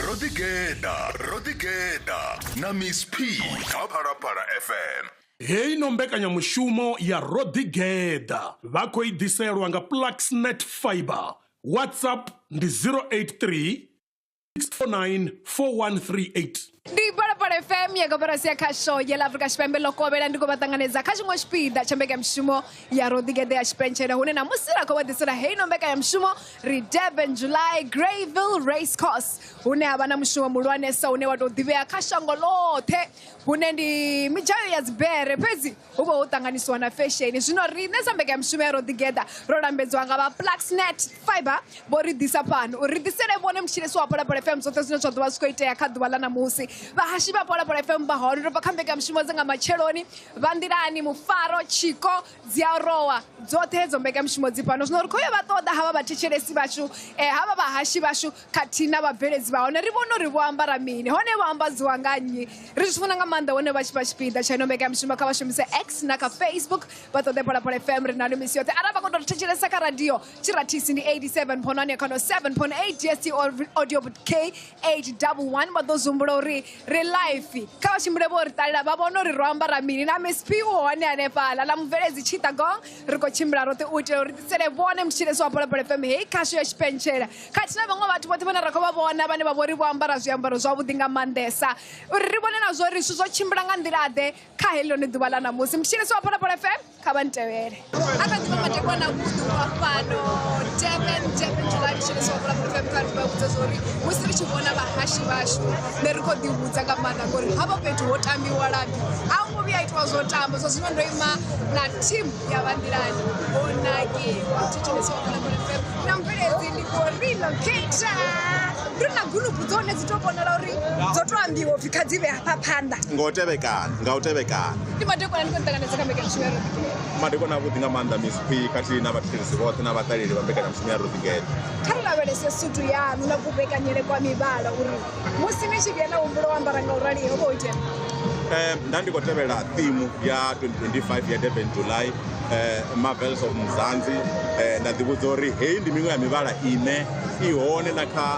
Ro ḓigeḓa, ro ḓigeḓa na Miss P kha Phalaphala FM. Heino mbekanyamushumo ya Ro Ḓigeḓa vha khou i ḓiselwa nga Pluxnet Fibre. WhatsApp ndi 083 649 4138. Ndi Phalaphala FM ya koporasi ya khasho ya ḽa Afrika Tshipembe ḽo kovhela ndi khou vha ṱanganedza kha tshiṅwe tshipiḓa tsha mbekanyamushumo ya Ro Ḓigeḓa ya Tshipentshela hune na musi ra khou vha ḓisela heino mbekanyamushumo ri Durban July Greyville Race Course hune ha vha na mushumo muhulwanesa une wa tou ḓivhea kha shango ḽoṱhe hune ndi midzhayo ya dzibere fhedzi hu vha ho ṱanganisiwa na fesheni zwino riṋe sa mbekanyamushumo ya ro ḓigeḓa ro lambedziwa nga vha Pluxnet Fiber vho ri ḓisa fhano uri ri ḓisele vhone mutshilesi wa Phalaphala FM zwoṱhe zwine zwa ḓovha zwi khou itea kha ḓuvha ḽa ṋamusi vhahashi vha Phalaphala FM vha hone ro bva kha mbekanyamushumo dza nga matsheloni vha nḓilani mufaro tshiko dzi a rowa dzoṱhe hedzo mbekanyamushumo dzi fhano zwino ri khou yo vha ṱoḓa havha vhathetshelesi vhashu eh, havha vhahashi vhashu khathihi na vhabveledzi vha hone ri vhone uri vho ambara mini hone vho ambadziwa nga nnyi ri zwi funa nga maanḓa hone vha tshi vha tshipiḓa tsha ino mbekanyamushumo kha vha shumise x na kha facebook vha ṱoḓe phalaphala fm ri nalo misi yoṱhe arali vha khou tou ri thetshelesa kha radio tshirathisi ndi 87.1 kana 7.8 dst audio k 811 vha ḓo zumbula uri ri live kha vha tshimbile vho ri ṱalela vha vhone uri ro ambara mini na msp u hone hanefhaḽa ḽa mubveledzi tshita gong ri khou tshimbila roṱhe u itela uri ḓisele vhone mutshilesi wa phalaphala fm heyi khasho ya tshipentshela khathihi na vhaṅwe vhathu vhoṱhe vhane ra khou vha vhona vhane vha vhori vho ambara zwiambaro zwavhuḓi nga maanḓesa uri ri vhone na zwa uri zwithu zwo tshimbila nga nḓila-ḓe kha heḽone ḓuvha ḽa ṋamusi mutshilisi wa phalaphala fm kha vha ntevhele a kha ḓivha madekwana avhuḓi u vha fhano durban durban july mutshilisi wa phalaphala fm kha ri vha vhudza zwa uri musi ri tshi vhona vhahashi vhashu nṋe ri khou ḓivhudza nga maanḓa ngori hafha fhethu ho tambiwa labi a hu ngo vhuya itiwa zwo tamba zwa zwino ndo ima na team ya vha nḓilani ho nakiwa thetshelesi wa phalaphala fm na mubveledzi ndi khou relocator ri na gunubu dzone dzi to vhonala uri dzo to ambiwa upfhi kha dzi vhe hafha phanḓa nga u tevhekana nga u tevhekana ndi madekwana ndi khou ṱanganedza kha mbekanyamushumo ya roḓigele madekwana avhuḓi nga maanḓa miss p khathihi na vhathetshelesi vhoṱhe na vhaṱaleli vha mbekanyamushumo ya roḓigele kha ri lavhelese sutu yanu na kuvhekanyele kwa mivhala uri musi ni tshi vhuya na humbula u ambara nga u rali ho vha ho itea um nda ndi khou tevhela thimu ya 2025 ya durban july um marvels of mzanzi um nda ḓivhudza uri heyi ndi miṅwe ya mivhala ine i hone na kha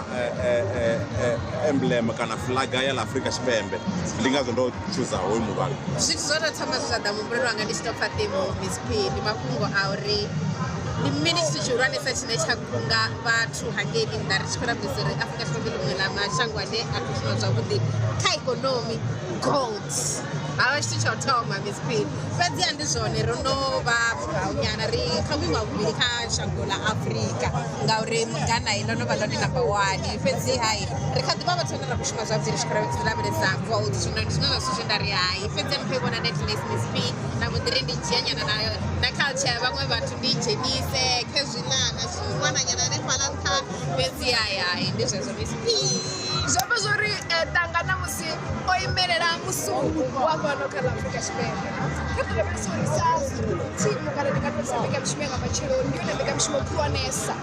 emblem kana flaga ya ḽa afrika tshipembe ndi ngazwo ndo tshuza hoyu muvhala zwithu zwo tou thoma zwe zwa ḓa muhumbuloni wanga ndi tshi tou pfa thimu miss p ndi mafhungo a uri ndi mini tshithu tshihulwanesa tshine tsha kunga vhathu hangeini nnḓa ri tshi khou lavhelesa uri afrika tshipembe ḽiṅwe ḽa mashango ane a khou shuma zwavhuḓi kha ikonomi gold havha tshithu tsha u thoma miss p fhedziha ndi zwone ro no vha murahunyana ri kha vhuimo ha vhuvhili kha shango ḽa afrika ngauri ghana ḽo no vha ḽone number one fhedzi hai ri kha ḓivha vhathu vhane ra khou shuma zwavhuḓi ri tshi khou lavhelesa gold zwino ndi zwiṅwe zwa zwithu zwe nda ri hai fhedzi ni khou i vhona necklace miss p na mbo ḓi ri ndi dzhia nyana na culture ya vhaṅwe vhathu ndi dzhenise khezwiḽa na zwiṅwananyana hanefhaḽa nṱha fhedzi hai hai ndi zwezwo miss p zwi amba zwori eh, tanga na musi o imelela musuku wa fhano kha ḽa afrika tshipembe kha ḓo lavhelesa uri sa thimu kana ndi nga tou sa mbekanyamushumo ya nga matsheloni ndi yone mbekanyamushumo khulwanesa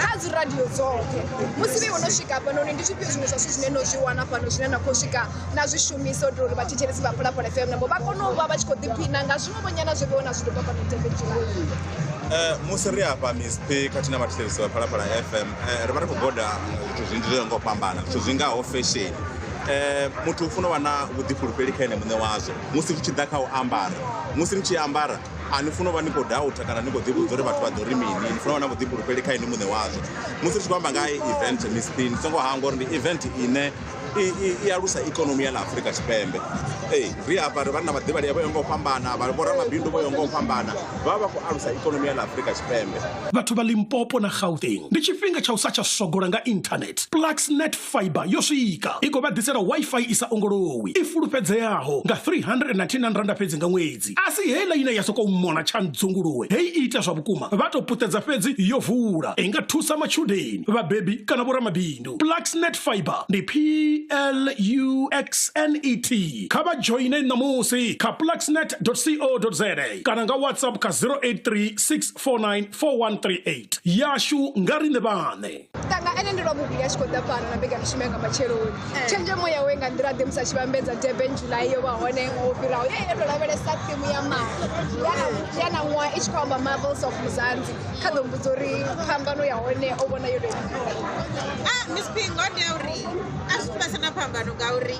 kha dzi radio dzoṱhe musi vhe no swika hafhanoni ndi zwifhio zwiṅwe zwa zwithu zwine no zwi wana fhano zwine na khou swika na zwi shumisa u itela uri vhathetshelesi vha phalaphala fm navho vha kone u vha vha tshi khou ḓiphina nga zwiṅwe vhonyana zwe vhe na zwi doba fhano Durban July Eh, musi ri afha Miss P khathihi na vhathetshelesi vha Phalaphala FM eh, ri vha ri khou goda zwithu zwinzhi zwo yaho nga u fhambana zwithu zwi ngaho fashion eh, muthu u funa u vha na vhuḓifulufheli kha ene muṋe wazwo musi zwi tshi ḓa kha u ambara musi ni tshi ambara a ni funa u vha ni khou doubter kana ni khou ḓivhudza uri vhathu vha ḓo ri mini ni funa u vha na vhuḓifulufheli kha ene muṋe wazwo musi ri tshi khou amba nga event Miss P ni songo hangwa uri ndi event ine i alusa ikonomi ya ḽa Afrika Tshipembe ee ri afha ri vha na vhaḓivhalea vho yaho nga u fhambana vha vhoramabindu vho yaho nga u fhambana vha vha khou alusa ikonomi ya ḽa Afrika Tshipembe. Vhathu vha Limpopo na Gauteng, ndi tshifhinga tsha u sa tsha sogola nga internet. Pluxnet Fibre yo swika! I khou vha ḓisela Wi-Fi i sa ongolowi, i fulufhedzeaho nga R399 fhedzi nga ṅwedzi. A si heiḽa ine ya sokou mona tsha ndzunguluwe, heyi i ita zwa vhukuma, vha tou puṱedza fhedzi yo vula. I nga thusa matshudeni, vhabebi kana vhoramabindu. Pluxnet Fibre ndi P. PLUXNET. Kha vha dzhoine ṋamusi kha pluxnet co za kana nga WhatsApp kha 083 649 4138. Yashu nga riṋe vhaṋe. Tanga ene ndi lwa vhuvhili a tshi khou ḓa fhano na mbekanyamushumo ya nga matsheloni. Tshenzhemo yawe nga nḓila ḓe musi a tshi vhambedza Durban July yo vha hone ṅwaha wo fhiraho ye yo tou lavhelesa thimu ya maḓi ya na ṅwaha i tshi khou amba Marvels of Mzansi. Kha ḓo mbudza uri phambano ya hone o vhona yo tou Miss P, ngoho ndi ya uri a zwi tu vhesa na phambano ngauri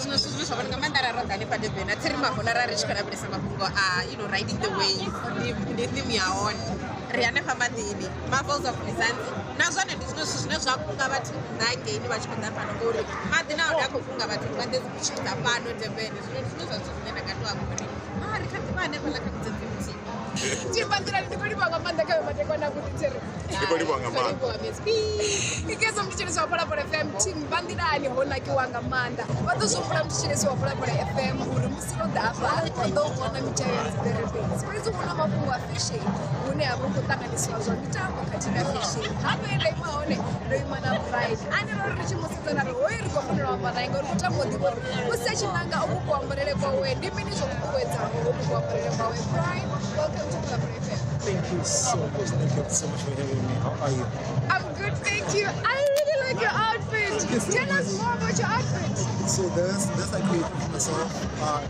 zwiṅwe zwithu zwine zwa vhona nga maanḓa arali ro ḓa hanefha Durban a thi ri mavona ra ri tshi khou lavhelesa mafhungo a riding the wave ndi theme ya hone ri hanefha maḓini Marvels of Mzansi na zwone ndi zwiṅwe zwithu zwine zwa kunga vhathu nnḓa hangeini vha tshi khou ḓa fhano ngori maḓi na one a khou kunga vhathu uri vha ḓe dzi beach dza fhano Durban. Zwino ndi zwiṅwe zwa zwithu zwine nda nga to amba uri ri kha ḓivha hanefhaḽa kha mutsetse muthihi. Tshimbanḓilani ndi khou livhuwa nga maanḓa kha madekwana avhuḓi thiri. Ndi khou livhuwa nga maanḓa. Miss P. Ikedzo mthetshelesi wa Phalaphala FM Tshimbanḓilani ho nakiwa nga maanḓa. Vha ḓo zwi humbula mthetshelesi wa Phalaphala FM uri musi ro ḓa hafha ri khou ḓo vhona mitshelo ya dziḓerebesi. Fhedzi hu na mafhungo a fashion hune ha vha hu khou ṱanganisiwa zwa mitambo khathihi na fashion. Hafha he nda ima hone ndo ima na Brian ane ro ri tshi mu sedza na ri hoyu ri khou fanela u amba naye ngauri khou tama u ḓivha uri musi a tshi nanga uku kuambarele kwawe ndi mini zwo ṱuṱuwedzaho uku kuambarele kwawe. Brian, welcome to Phalaphala FM. Thank you so much. Thank you so much for having me. How are you? I'm good, thank you. I really like your outfit. Tell us more about your outfit. So this I created for myself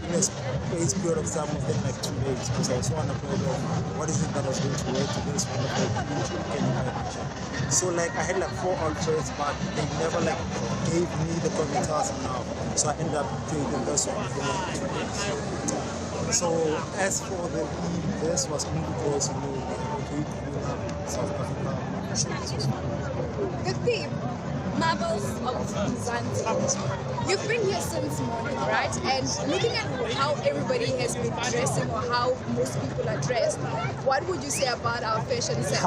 in a space period of time within like 2 days because I was so unafraid of what is it that I was going to wear to this wonderful weekend. So like I had like 4 outfits, but they never like gave me the gravitas enough. So I ended up creating this one within like 2 days. So as for the theme, this was only because we have a great winner, South Africa. So this was fun. The theme, Marvels of Mzansi. You've been here since morning, right? And looking at how everybody has been dressing or how most people are dressed, what would you say about our fashion sense?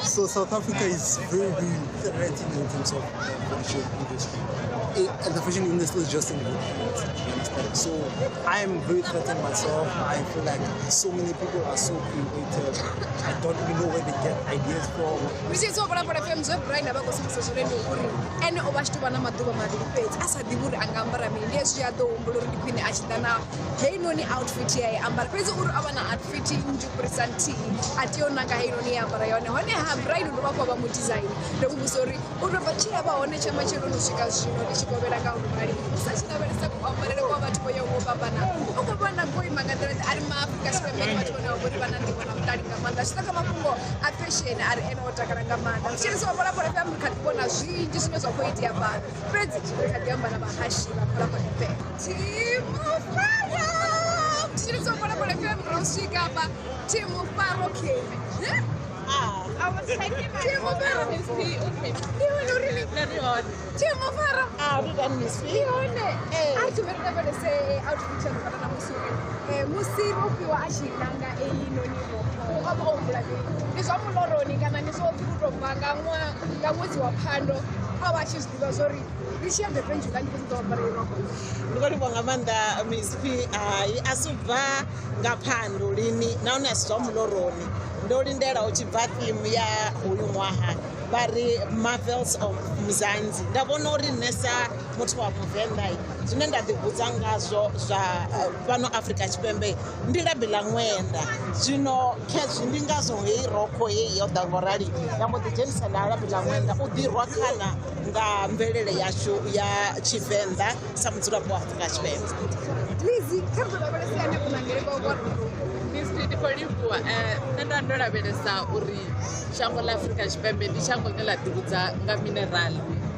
So South Africa is very, very threatening in terms of the fashion industry. And the fashion industry is just in good hands, you understand? So I am very threatened myself. I feel like so many people are so creative. I don't even know where they get ideas from. Mthetshelesi wa Phalaphala FM zwe Brian a vha khou sumbedzisa zwone ndi uri ene o vha tshi tou vha na maḓuvha mavhili fhedzi a sa ḓivhi uri a nga ambara mini. Ndi hezwi a ḓo humbula uri ndi khwine a tshi ḓa na heinoni outfit ya i ambara, fhedzi uri a vha na outfit nnzhi u fhirisa nthihi a tea u nanga heinoni ya ambara yone. Honeha Brian u dovha hafhu a vha mudesign. Ndo mu vhudzisa uri u tou bva tshe a vha hone tsha matsheloni u swika zwino ndi tshi kovhela nga urali musi a tshi lavhelesa kuambarele kwa vhathu vho yaho ngo fhambana u khou vhona ko ima nga nḓila a ri maAfrika Tshipembe ndi vhathu vhane vha vhori vha na nḓivho na vhuṱali nga maanḓa. Zwi ḓa kha mafhungo a fashion a ri ene o takala nga maanḓa. Mthetshelesi wa Phalaphala FM ri kha ḓi vhona zwinzhi zwine zwa khou itea fhano, fhedzi ri kha ḓi amba na vhahashi vha Phalaphala FM. Thimu Faro, mthetshelesi wa Phalaphala FM ro swika hafha Thimu Faro K. Thimu Faro ndi hone uri Thimu Faro ndi hone. A ri thome ri lavhelese outfit ya fana na musi uri musi ro fhiwa a tshi nanga einoni rokho o vha o humbula mini? Ndi zwa muloroni kana ndi zwo pfhi u tou bva nga ṅwaha nga ṅwedzi wa Phando a vha a tshi zwi ḓivha zwori ri tshi ya Durban July ndi khou ṱoḓa u ambara iyi rokho? Ndi khou livhuwa nga maanḓa Miss P. Hai a si bva nga Phando lini nahone a si zwa muloroni. Ndo lindela hu tshi bva theme ya hoyu ṅwaha vha ri Marvels of Mzansi. Nda vhona uri nṋe sa muthu wa Muvenḓa zwine nda ḓi vhudza ngazwo zwa fhano Afrika Tshipembe ndi labi ḽa ṅwenda. Zwino khezwi ndi ngazwo heyi rokho heyi yo ḓa ngorali ya mbo ḓi dzhenisa na labi ḽa ṅwenda u ḓi rwa khana nga mvelele yashu ya Tshivenḓa sa mudzulapo wa Afrika Tshipembe. Lizzy, kha ri ḓo lavhelesa hanefho nangele kwa kwa rokho. Miss P, ndi khou livhuwa. Nṋe ndo ndo lavhelesa uri shango ḽa Afrika Tshipembe ndi shango ḽine ḽa ḓivhudza nga mineral.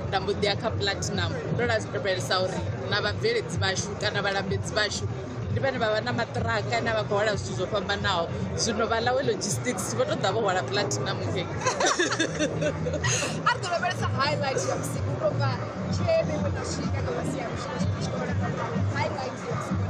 Nda mbo ḓi ya kha platinum. Ndo lavhelesa uri na vhabveledzi vhashu kana vhalambedzi vhashu ndi vhane vha vha na maṱiraka ane vha khou hwala zwithu zwo fhambanaho. Zwino vha Lawe Logistics vho tou ḓa vho hwala platinum ngei. A ri ḓo lavhelesa highlight ya vhusiku u tou bva tshee vheiwe na swika nga masiari u swika tshifhinga tshi kovhela highlight ya vhusiku.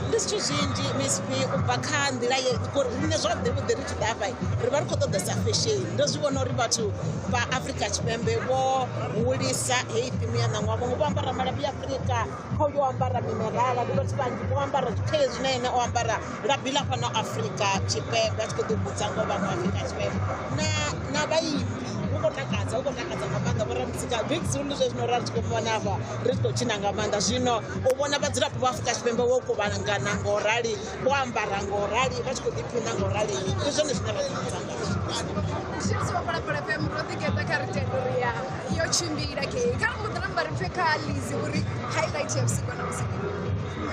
Ndi zwithu zwinzhi Miss P u bva kha nḓila ye ngori riṋe zwavhuḓi vhuḓi ri tshi ḓa hafha ri vha ri khou ṱoḓesa fashion. Ndo zwi vhona uri vhathu vha Afrika Tshipembe vho hulisa heyi thimu ya ṋaṅwaha, vhaṅwe vho ambara malabi ya Afrika, kha uyo ambara minerala, ndi vhathu vhanzhi vho ambara khezwi na ene o ambara labi ḽa fhano Afrika Tshipembe a tshi khou ḓi vhudza ngo vha Afrika Tshipembe. Na vhaimbi khou takadza, hu khou takadza nga maanḓa. Vhoramuzika Big Zulu zwezwino ra ri tshi khou vhona afha ri tshi khou tshina nga maanḓa. Zwino u vhona vhadzulapo vha Afrika Tshipembe vho kuvhangana ngo rali, vho ambara ngo rali, vha tshi khou ḓiphina ngo rali, ndi zwone zwine ra ḓivhudza ngazwo. Thetshelesi wa Phalaphala FM, ro ḓigeḓa kha ri tende uri ya yo tshimbila kei. Kha ri mbo ḓi namba ri pfe kha Lizzy uri highlight ya vhusiku na vhusiku.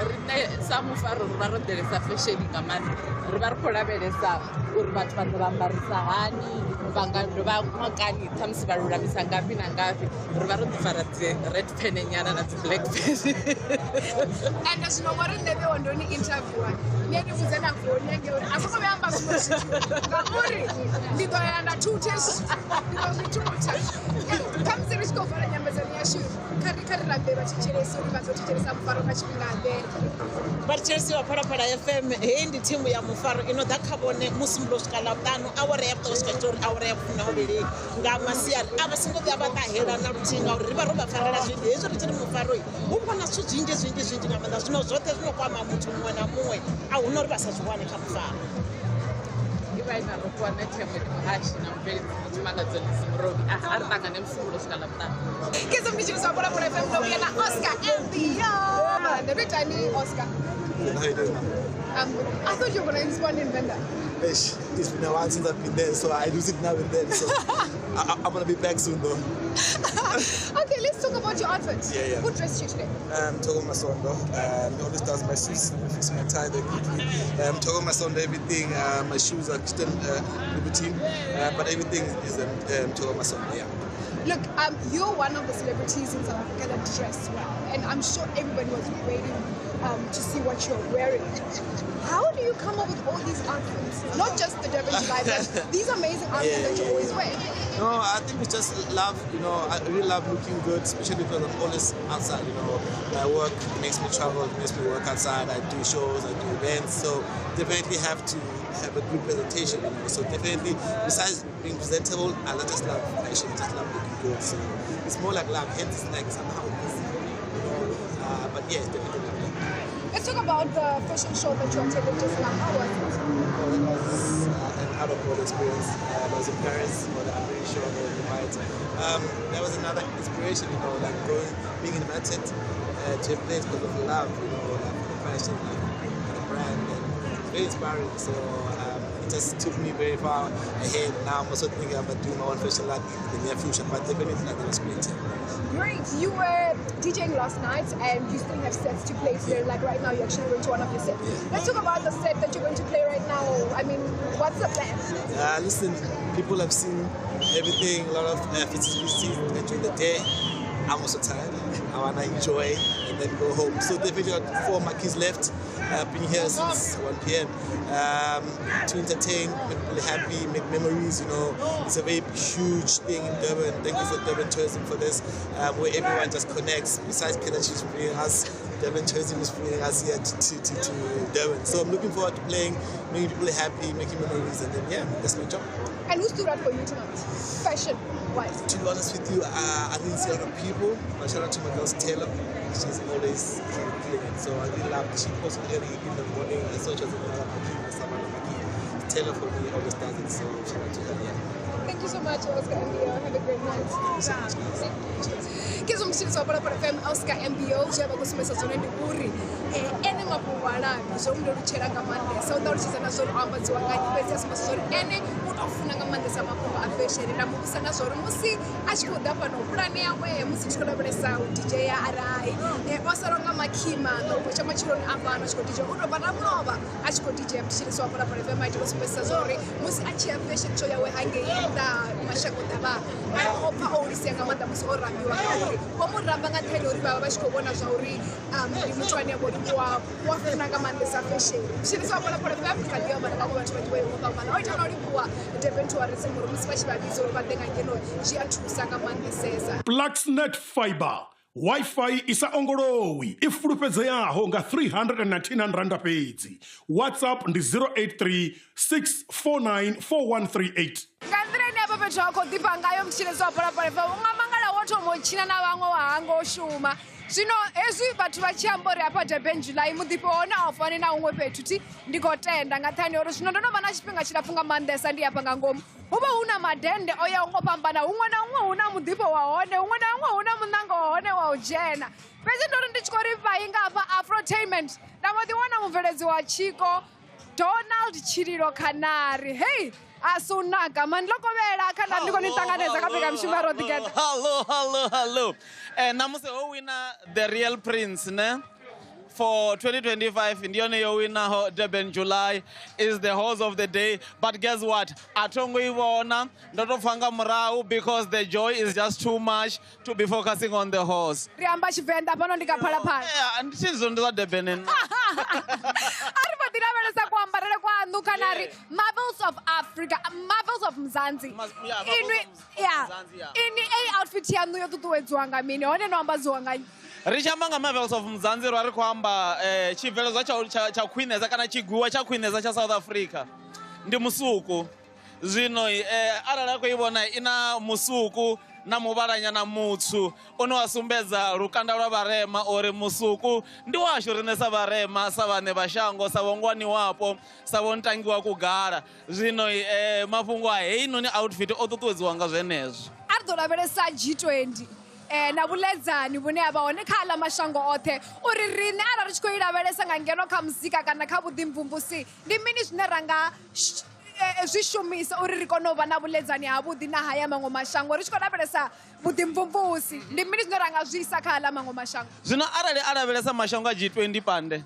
Riṋe sa mufaro ri vha ro ḓelesa fesheni nga maanḓa, ri vha ri khou lavhelesa uri vhathu vha ḓo vha ambarisa hani, vha nga dovha ṅwakani ṱhamusi vha lulamisa ngafhi na ngafhi. Ri vha ro ḓi fara dzi red pen nyana na dzi black pen. Ende zwino ngori nṋe vhe ndo ni interviewer, ni ni vhudze na foni yange uri a songo vhuya amba zwiṅwe zwithu ngauri ndi ḓo ya nda thutha hezwi, ndi ḓo zwi thutha. Khamusi ri tshi khou vala nyambedzano yashu, kha ri rambe vhathetshelesi uri vha ḓo thetshelesa mufaro nga tshifhingaḓe. Vhathetshelesi vha Phalaphala FM, heyi ndi thimu ya mufaro ino ḓa kha vhone Musumbulowo u swika Ḽavhuṱanu awara ya vhuṱa u swika tshitori awara ya vhufumi nga masiari. A vha songo vhuya vha ṱahela na luthihi ngauri ri vha ro vha farela zwinzhi. Hezwi ri tshi ri mufaroi hu vha na zwithu zwinzhi zwinzhi zwinzhi nga maanḓa, zwino zwoṱhe zwino kwama muthu muṅwe na muṅwe, a huna uri vha sa zwi wane kha mufaro. I vha i na rofhiwa na themo ndi muhashi na mubveledzi Tshimangadzo Murobi. A ri ṱangane Musumbulowo u swika Ḽavhuṱanu. Kezo mthetshelesi wa Phalaphala FM, ndo vhuya na Oscar MBO. Ndo tou itani Oscar? How you doing, man? I thought you were going to respond in Venda. Eish, it's been a while since I've been there, so I lose it now and then. So I'm gonna be back soon, though. Okay, let's talk about your outfit. Yeah. Who dressed you today? Thoko Masondo. He always does my suits. He fixes my tie very quickly. Thoko Masondo, everything. My shoes are still Louboutin, but everything is Thoko Masondo. Yeah. Look, you're one of the celebrities in South Africa that dress well, and I'm sure everybody was waiting to see what you're wearing. How do you come up with all these outfits? Not just the Durban July, but these amazing outfits that you always wear. No, I think it's just love, you know, I really love looking good, especially because I'm always outside, you know. My work makes me travel, it makes me work outside, I do shows, I do events, so definitely have to have a good presentation, you know. So definitely, besides being presentable, I just love fashion, I just love looking good. So it's more like love, hence it's like somehow easy for me, you know. But yeah, it's definitely love. Let's talk about the fashion show that you attended just now. How was it? Well, it was an out-of-body experience. I was in Paris for the Amiri show, the night. That was another inspiration, you know, like going, being invited to a place because of love, you know, like for the fashion, like for the brand, and it's very inspiring. So it just took me very far ahead. Now I'm also thinking about doing my own fashion line in the near future, but definitely like that was great. Great. You were DJing last night and you still have sets to play today. Like right now, you're actually going to one of your sets. Let's talk about the set that you're going to play right now. I mean, what's the plan? Listen, people have seen everything, a lot of festivities during the day. I'm also tired. I want to enjoy and then go home. So definitely got 4 marquees left. I've been here since 1 p.m. To entertain, make people happy, make memories, you know. It's a very huge thing in Durban. Thank you for Durban Tourism for this, where everyone just connects. Besides Kaizer Chiefs bringing us, Durban Tourism is bringing us here to Durban. So I'm looking forward to playing, making people happy, making memories, and then, yeah, that's my job. And who stood out for you tonight, fashion-wise? To be honest with you, I didn't see a lot of people, but shout out to my girl Taylor. She's always killing it. So I really loved it. She posted early in the morning. I saw she was in another marquee, someone in the marquee. Taylor for me always does it, so shout out to her. Yeah. Thank you so much, Oscar MBO. Have a great night. Thank you so much, guys. Ke zo motshilisi wa Phalaphala FM, Oscar MBO, zwe a vha khou sumbedzisa zwone ndi uri ene mafhungo a labi zwo mu lelutshela nga maanḓesa. U ṱalutshedza na zwori o ambadziwa nga nnyi, fhedzi a sumbedzisa zwori ene u tou funa nga maanḓesa mafhungo a fashion. Nda mu vhudzisa na zwori musi a tshi khou ḓa fhano pulane yawe musi tshi khou lavhelesa u DJ arali o salwa nga makhima ḓo bva tsha matsheloni a fhano a tshi khou DJ, u tou bva na mulovha a tshi khou DJ. Mthetshelesi wa Phalaphala FM a tshi khou sumbedzisa zwori musi a tshi ya fashion show yawe hangei nnḓa mashango ḓavha o pfa o hulisea nga maanḓa musi o rambiwa, ngauri vho mu ramba nga nṱhani uri vhavha vha tshi khou vhona zwa uri ndi muthu ane a vha uri wa funa nga maanḓesa fashion. Mthetshelesi wa Phalaphala FM kha ḓi amba na vhaṅwe vhathu vhanzhi vho yaho nga fhambana. O ita na u livhuwa Durban Tourism uri musi vha tshi vha vhidza uri vha ḓe nga ngeno zwi a thusa nga maanḓesesa. Pluxnet Fiber Wi-Fi i sa ongolowi i fulufhedzeaho nga 399 randa fhedzi. WhatsApp ndi 083 649 4138. Nga nḓila ine hafha fhethu ha khou ḓifha ngayo mthetshelesi wa Phalaphala FM, u nga mangala wo thoma u tshina na vhaṅwe wa hanga u shuma. Zwino hezwi vhathu vha tshi amba uri hafha Durban July muḓifho wa hone a u fani na huṅwe fhethu thi ndi khou tenda nga nṱhani ha uri zwino ndo no vha na tshifhinga tshilapfu nga maanḓesa ndi hafha nga ngomu. Hu vha hu na madennde o yaho nga u fhambana, huṅwe na huṅwe hu na muḓifho wa hone, huṅwe na huṅwe hu na muṋango wa hone wa u dzhena. Fhedzi ndo ri ndi tshi khou ri fhai nga hafha Afrotainment nda mbo ḓi wana mubveledzi wa tshiko Donald Tshililo Khanari. Hei a si u naka mani ḽo kovhela kha nda ndi khou ni ṱanganedza kha mbekanyamushumo ya Roṱhe Together. Hello, hello, hello. Namusi ho wina The Real Prince, ne? For 2025, ndi yone yo winaho Durban July is the horse of the day. But guess what? A tho ngo i vhona, ndo to pfa nga murahu because the joy is just too much to be focusing on the horse. Ri amba Tshivenḓa fhano ndi ka Phalaphala. Yeah, ndi tshi ndi zwa Durban. A ri mbo ḓi lavhelesa kuambarele kwaṋu kana ri Marvels of Africa, Marvels of Mzansi. Inwi yeah. Ini a outfit yaṋu yo ṱuṱuwedziwa nga mini hone no ambadziwa nga nnyi? Ri tshi amba nga Marvels of Mzansi ra ri khou amba tshibveledzwa tsha khwinesa kana tshigwiwa tsha khwinesa tsha South Africa ndi musuku. Zwino arali a khou i vhona i na musuku na muvhalanyana mutswu une wa sumbedza lukanda lwa vharema uri musuku ndi washu riṋe sa vharema, sa vhaṋe vha shango, sa vhongwani wapo, sa vhontangiwa kugala. Zwino mafhungo a heinoni outfit o ṱuṱuwedziwa nga zwenezwo. A ri ḓo lavhelesa G20 na vhuledzani vhune ha vha hone kha aḽa mashango oṱhe uri riṋe arali ri tshi khou i lavhelesa nga ngeno kha muzika kana kha vhuḓimvumvusi ndi mini zwine ra nga zwi shumisa uri ri kone u vha na vhuledzani havhuḓi na haya maṅwe mashango ri tshi khou lavhelesa vhuḓimvumvusi ndi mini zwine ra nga zwi isa kha aḽa maṅwe mashango. Zwino arali a lavhelesa mashango a G20 pande,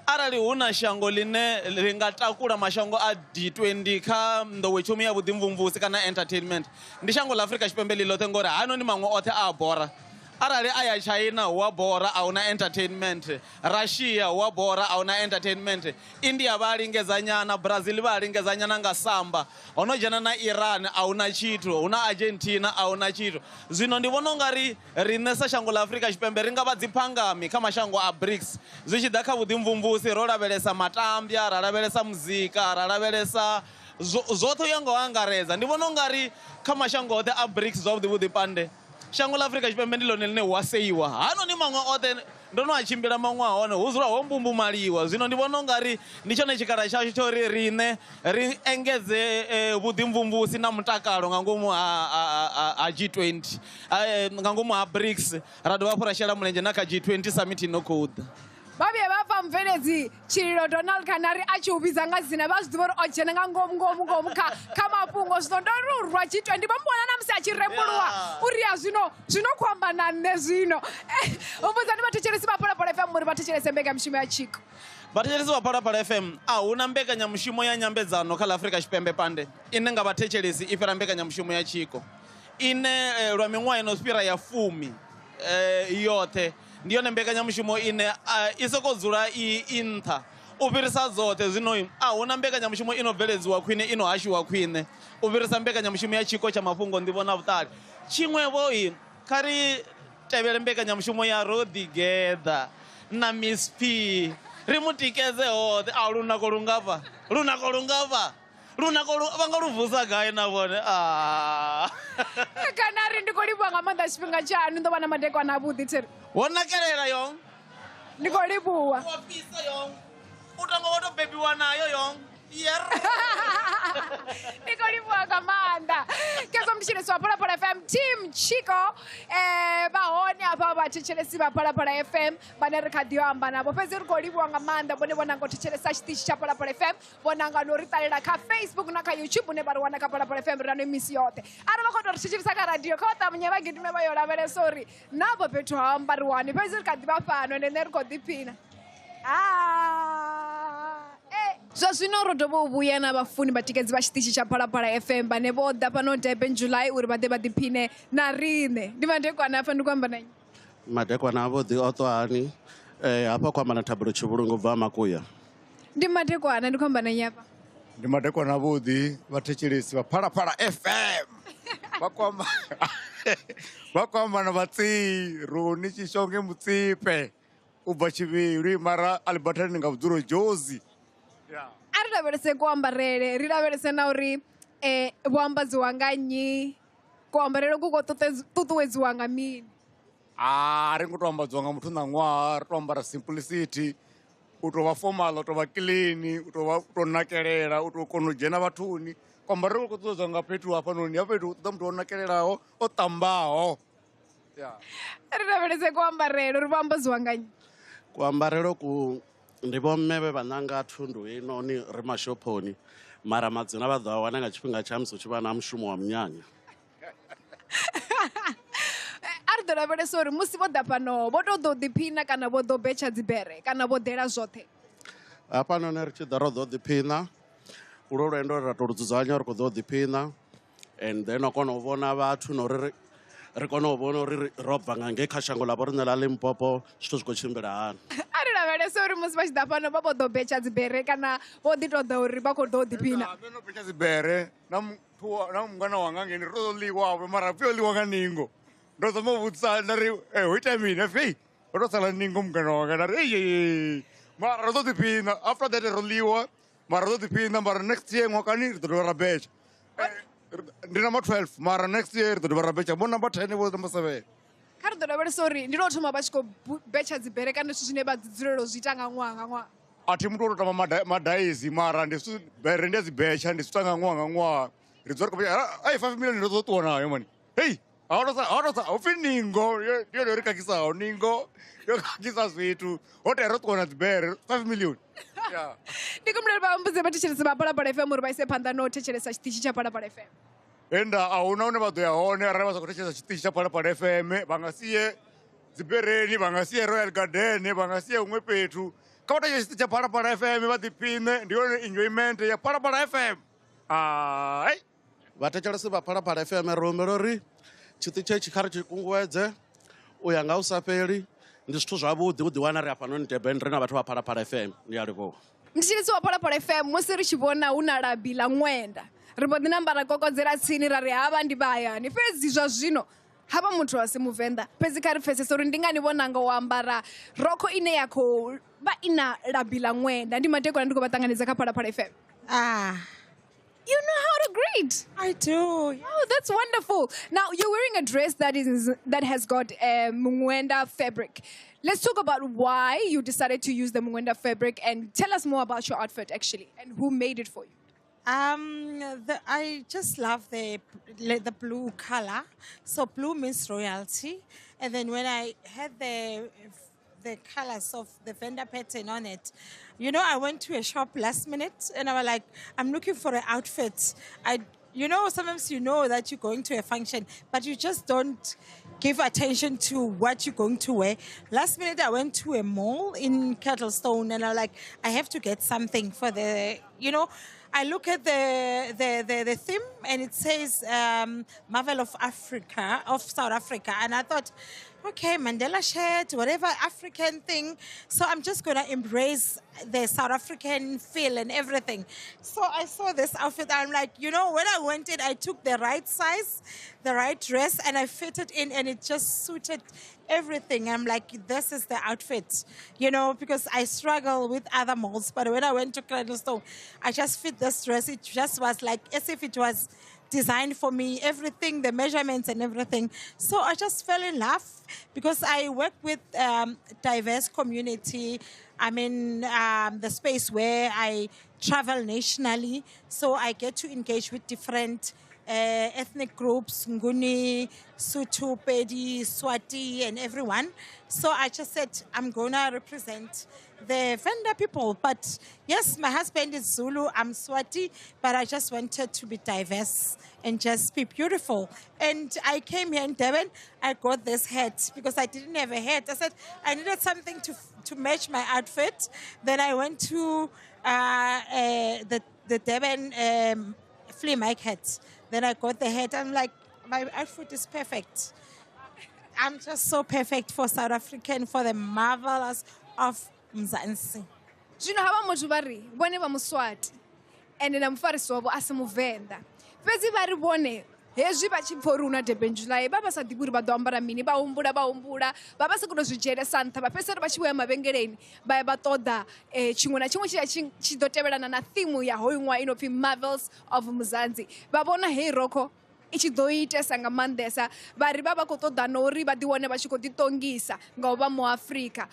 arali hu na shango ḽine ḽi nga takula mashango a G20 kha nḓowetshumo ya vhuḓimvumvusi kana entertainment ndi shango ḽa Afrika Tshipembe ḽi ḽoṱhe ngori hanoni maṅwe oṱhe a bora. Arali a ya China hu a bora a huna entertainment, Russia hu a bora a huna entertainment, India vha lingedza nyana, Brazil vha lingedza nyana nga samba, ho no dzhena na Iran a huna tshithu, hu na Argentina a huna tshithu. Zwino ndi vhona ungari riṋe sa shango ḽa Afrika Tshipembe ri nga vha dziphangami kha mashango a BRICS zwi tshi ḓa kha vhuḓimvumvusi, ro lavhelesa matambya, ra lavhelesa muzika, ra lavhelesa zwoṱhe u ya nga u angaredza. Ndi vhona ungari kha mashango oṱhe a BRICS zwavhuḓi vhuḓi pande shango ḽa Afrika Tshipembe ndi ḽone ḽine hu a seiwa. Hanoni maṅwe oṱhe ndo no a tshimbila maṅwe a hone hu dzula ho mbumbumaliwa. Zwino ndi vhona ungari ndi tshone tshikhala tshashu tsha uri riṋe ri engedze vhuḓimvumvusi na mutakalo nga ngomu ha G20, nga ngomu ha BRICS, ra dovha hafhu ra shela mulenzhe na kha G20 summit ino khou ḓa. Vha vhuye vha pfa mubveledzi Tshililo Donald Khanari a tshi u vhidza nga dzina vha zwi ḓivha uri o dzhena nga ngomu ngomu ngomu kha mafhungo. Zwino ndo ri u rwa G20 vha mu vhona na musi a tshi rembuluwa uri ya zwino zwino khou amba na nṋe zwino. Humbudzani vhathetshelesi vha Phalaphala FM uri vha thetshelese mbekanyamushumo ya Tshiko. Vhathetshelesi vha Phalaphala FM, a huna mbekanyamushumo ya nyambedzano kha ḽa Afrika Tshipembe pande ine nga vhathetshelesi i fhira mbekanyamushumo ya Tshiko ine lwa miṅwaha ino fhira ya 10 yoṱhe ndi yone mbekanyamushumo ine i sokou dzula i nṱha u fhirisa dzoṱhe. Zwino a huna mbekanyamushumo ino bveledziwa khwine, ino hashiwa khwine u fhirisa mbekanyamushumo ya Tshiko tsha mafhungo, nḓivho na vhuṱali. Tshiṅwevho kha ri tevhele mbekanyamushumo ya Ro Ḓigeḓa na Miss P, ri mu tikedze hoṱhe. A lunako lungafha, lunako lungafha, lunako vha nga lu vusa gai na vhone? Kana ri ndi khou livhuwa nga maanḓa tshifhinga tshaṋu, ndo vha na madekwana avhuḓi thiri. Wo nakelela yo. Ndi khou livhuwa. Wa fhisa yo. U tonga wo to bebiwa nayo yo. Yer. Ndi khou livhuwa nga maanḓa. Kezwo mthetshelesi wa Phalaphala FM team Tshiko vha hone hafha vhathetshelesi vha Phalaphala FM vhane ri kha ḓi amba navho, fhedzi ri khou livhuwa nga maanḓa vhone vho nanga u thetshelesa tshiṱitshi tsha Phalaphala FM, vho nanga no ri ṱalela kha Facebook na kha YouTube hune vha ri wana kha Phalaphala FM ri na misi yoṱhe. Arali vha khou tou ri thetshelesa kha radio kha vha ṱavhanye vha gidime vha yo lavhelesa uri na afho fhethu ha ambariwani, fhedzi ri kha ḓi vha fhano ende nṋe ri khou ḓiphina. Zwa zwino ro dovha u vhuya na vhafuni vhatikedzi vha tshiṱitshi tsha Phalaphala FM vhane vho ḓa fhano Durban July uri vha ḓe vha ḓiphine na riṋe. Ndi madekwana hafha ndi khou amba na nnyi? Madekwana avhuḓi o ṱwa hani? Hafha khou amba na Thabelo Tshivhulungu bva Makuya. Ndi madekwana ndi khou amba na nnyi hafha? Ndi madekwana avhuḓi vhathetshelesi vha Phalaphala FM. Vha khou amba na vhatsii Roni Tshishonge Mutsipe u bva Tshivhilwi mara Albertine nga vhudzulo Jozi. A ri lavhelese kuambarele, ri lavhelese na uri vho ambadziwa nga nnyi, kuambarele ku khou ṱuṱuwedziwa nga mini. A ri ngo to ambadziwa nga muthu ṋaṅwaha, ri to ambara simplicity, u tou vha formal, u tou vha clean, u tou vha u tou nakelela, u tou kona u dzhena vhathuni. Kuambarele ku khou ṱuṱuwedzwa nga fhethu hafhanoni, hafha fhethu hu ṱoḓa muthu o nakelelaho, o ṱambaho. Ya. Ri lavhelese kuambarele uri vho ambadziwa nga nnyi. Kuambarele ku ndi vhomme vhe vha ṋanga thundu heinoni ri mashophoni, mara madzina vha ḓo a wana nga tshifhinga tsha musi hu tshi vha na mushumo wa munyanya. A ri ḓo lavhelesa uri musi vho ḓa fhano vho tou ḓo ḓiphina kana vho ḓo betsha dzibere kana vho ḓela zwoṱhe. Hafhanoni ri tshi ḓa ro ḓo ḓiphina, ulwo lwendo ra tou lu dzudzanya ri khou ḓo ḓiphina, and then wa kona u vhona vhathu na uri ri kone u vhona uri ro bva nga ngei kha shango ḽa vho riṋe ḽa Limpopo zwithu zwi khou tshimbila hani. A ri lavhelesa uri musi vha tshi ḓa fhano vha vho ḓo betsha dzibere kana vho ḓi tou ḓa uri vha khou ḓo ḓiphina. Nṋe ndo betsha dzibere na muthu na mungana wanga ngeni ri tou ḽiwa mara pfhi o ḽiwa nga ningo. Ndo zama u vhudzisa nda ri ho itea mini a pfhi ho tou sala ningo mungana wanga nda ri ei mara ro ḓo ḓiphina after that ro ḽiwa mara ro ḓo ḓiphina mara next year ṅwakani ri ḓo dovha ra betsha. Ndi number 12 mara next year ri ḓo dovha ra betsha vho number 10 vho number 7. Kha ri ḓo lavhelesa uri ndi lwo thoma vha tshi khou betsha dzibere kana zwithu zwine vha dzulela u zwi ita nga ṅwaha nga ṅwaha. A thi muthu o tou tamba madaisi mara ndi zwithu bere ndi a dzi betsha ndi zwi ita nga ṅwaha nga ṅwaha ri dzula ri khou betsha ai 5 million ndo ḓo ṱuwa nayo mani. Hei ha to sa hu pfi ningo ndi yone yo ri kakhisaho ningo yo khakhisa zwithu ho tea ro ṱuwa na dzibere 5 million. Ndi kumbulele vha mbudze vha thetshelese vha Phalaphala FM uri vha ise phanḓa no thetshelesa tshiṱitshi tsha Phalaphala FM. Henda a huna hune vha ḓo ya hone arali vha sa khou thetshelesa tshiṱitshi tsha Phalaphala FM, vha nga sie dzibereni, vha nga sie Royal Garden, vha nga sie huṅwe fhethu. Kha vha thetshelese tshiṱitshi tsha Phalaphala FM vha ḓiphiṋe, ndi yone enjoyment ya Phalaphala FM. Hai. Vhathetshelesi vha Phalaphala FM ri humbela uri tshiṱitshi hetshi kha ri tshi kunguwedze u ya nga hu sa fheli. Ndi zwithu zwavhuḓi u ḓiwana ri hafhanoni Durban ri na vhathu vha Phalaphala FM. Ndi a livhuwa. Mthetshelesi wa Phalaphala FM, musi ri tshi vhona hu na labi ḽa ṅwenda ri mbo ḓi namba ra kokodzela tsini ra ri havha ndi vha hayani, fhedzi zwa zwino havha muthu a si muvenḓa. Fhedzi kha ri pfesese uri ndi ngani vho nanga u ambara rokho ine ya khou vha i na labi ḽa ṅwenda. Ndi madekwana ndi khou vha ṱanganedza kha Phalaphala FM. You know how to greet. I do. Oh, that's wonderful. Now, you're wearing a dress that has got Mungwenda fabric. Let's talk about why you decided to use the Mungwenda fabric and tell us more about your outfit, actually, and who made it for you. I just love the blue color. So blue means royalty. And then when I had the colors of the Venda pattern on it, you know, I went to a shop last minute and I was like, I'm looking for an outfit. You know, sometimes you know that you're going to a function, but you just don't give attention to what you're going to wear. Last minute, I went to a mall in Kettlestone and I was like, I have to get something for the, you know, I look at the theme and it says Marvel of Africa, of South Africa. And I thought, okay, Mandela shirt, whatever African thing. So I'm just going to embrace the South African feel and everything. So I saw this outfit. I'm like, you know, when I went in, I took the right size, the right dress, and I fitted in and it just suited everything. I'm like, this is the outfit, you know, because I struggle with other malls. But when I went to Cradlestone, I just fit this dress. It just was like as if it was designed for me, everything, the measurements and everything. So I just fell in love because I work with diverse community. I'm in the space where I travel nationally, so I get to engage with different ethnic groups, Nguni, Sotho, Pedi, Swati, and everyone. So I just said, I'm going to represent the Venda people. But yes, my husband is Zulu, I'm Swati, but I just wanted to be diverse and just be beautiful. And I came here in Durban, I got this hat because I didn't have a hat. I said, I needed something to match my outfit. Then I went to the Durban flea market. Then I got the hat. I'm like, my outfit is perfect. I'm just so perfect for South African, for the marvelous of Mzansi. Zwino havha muthu vha ri vhone vha Muswati ende na mufarisi wavho a si Muvenda, fhedzi vha ri vhone hezwi vha tshi pfa uri hu na Durban July vha vha sa ḓivhi uri vha ḓo ambara mini, vha humbula vha humbula vha vha sa koni u zwi dzhielesa nṱha, vha fhedzisela vha tshi vho ya mavhengeleni vha ya vha ṱoḓa tshiṅwe na tshiṅwe tshi tshi ḓo tevhelana na theme ya hoyu ṅwaha i no pfi Marvels of Mzansi. Vha vhona heyi rokho i tshi ḓo itesa nga maanḓesa. Vha ri vha vha khou ṱoḓa na uri vha ḓiwane vha tshi khou ḓiṱongisa nga u vha muafrika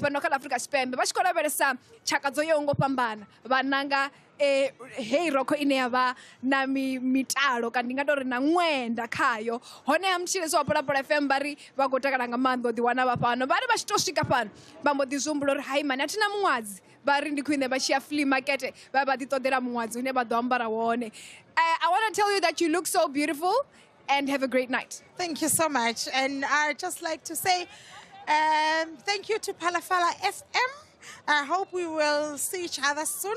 fhano kha ḽa Afrika Tshipembe, vha tshi khou lavhelesa tshaka dzo yaho ngo fhambana, vha nanga hei rokho ine ya vha na mitalo kana ndi nga tou ri na ṅwenda khayo. Honeha mutshilesi wa Phalaphala FM vha ri vha khou takala nga maanḓa u ḓiwana vha fhano. Vha ri vha tshi tou swika fhano vha mbo ḓi zwi humbula uri hai mani a thina muṅwadzi, vha ri ndi khwine vha tshi ya flea market vha vha ḓi ṱoḓela muṅwadzi une vha ḓo ambara wone. I want to tell you that you look so beautiful and have a great night. Thank you so much. And I'd just like to say thank you to Phalaphala FM. I hope we will see each other soon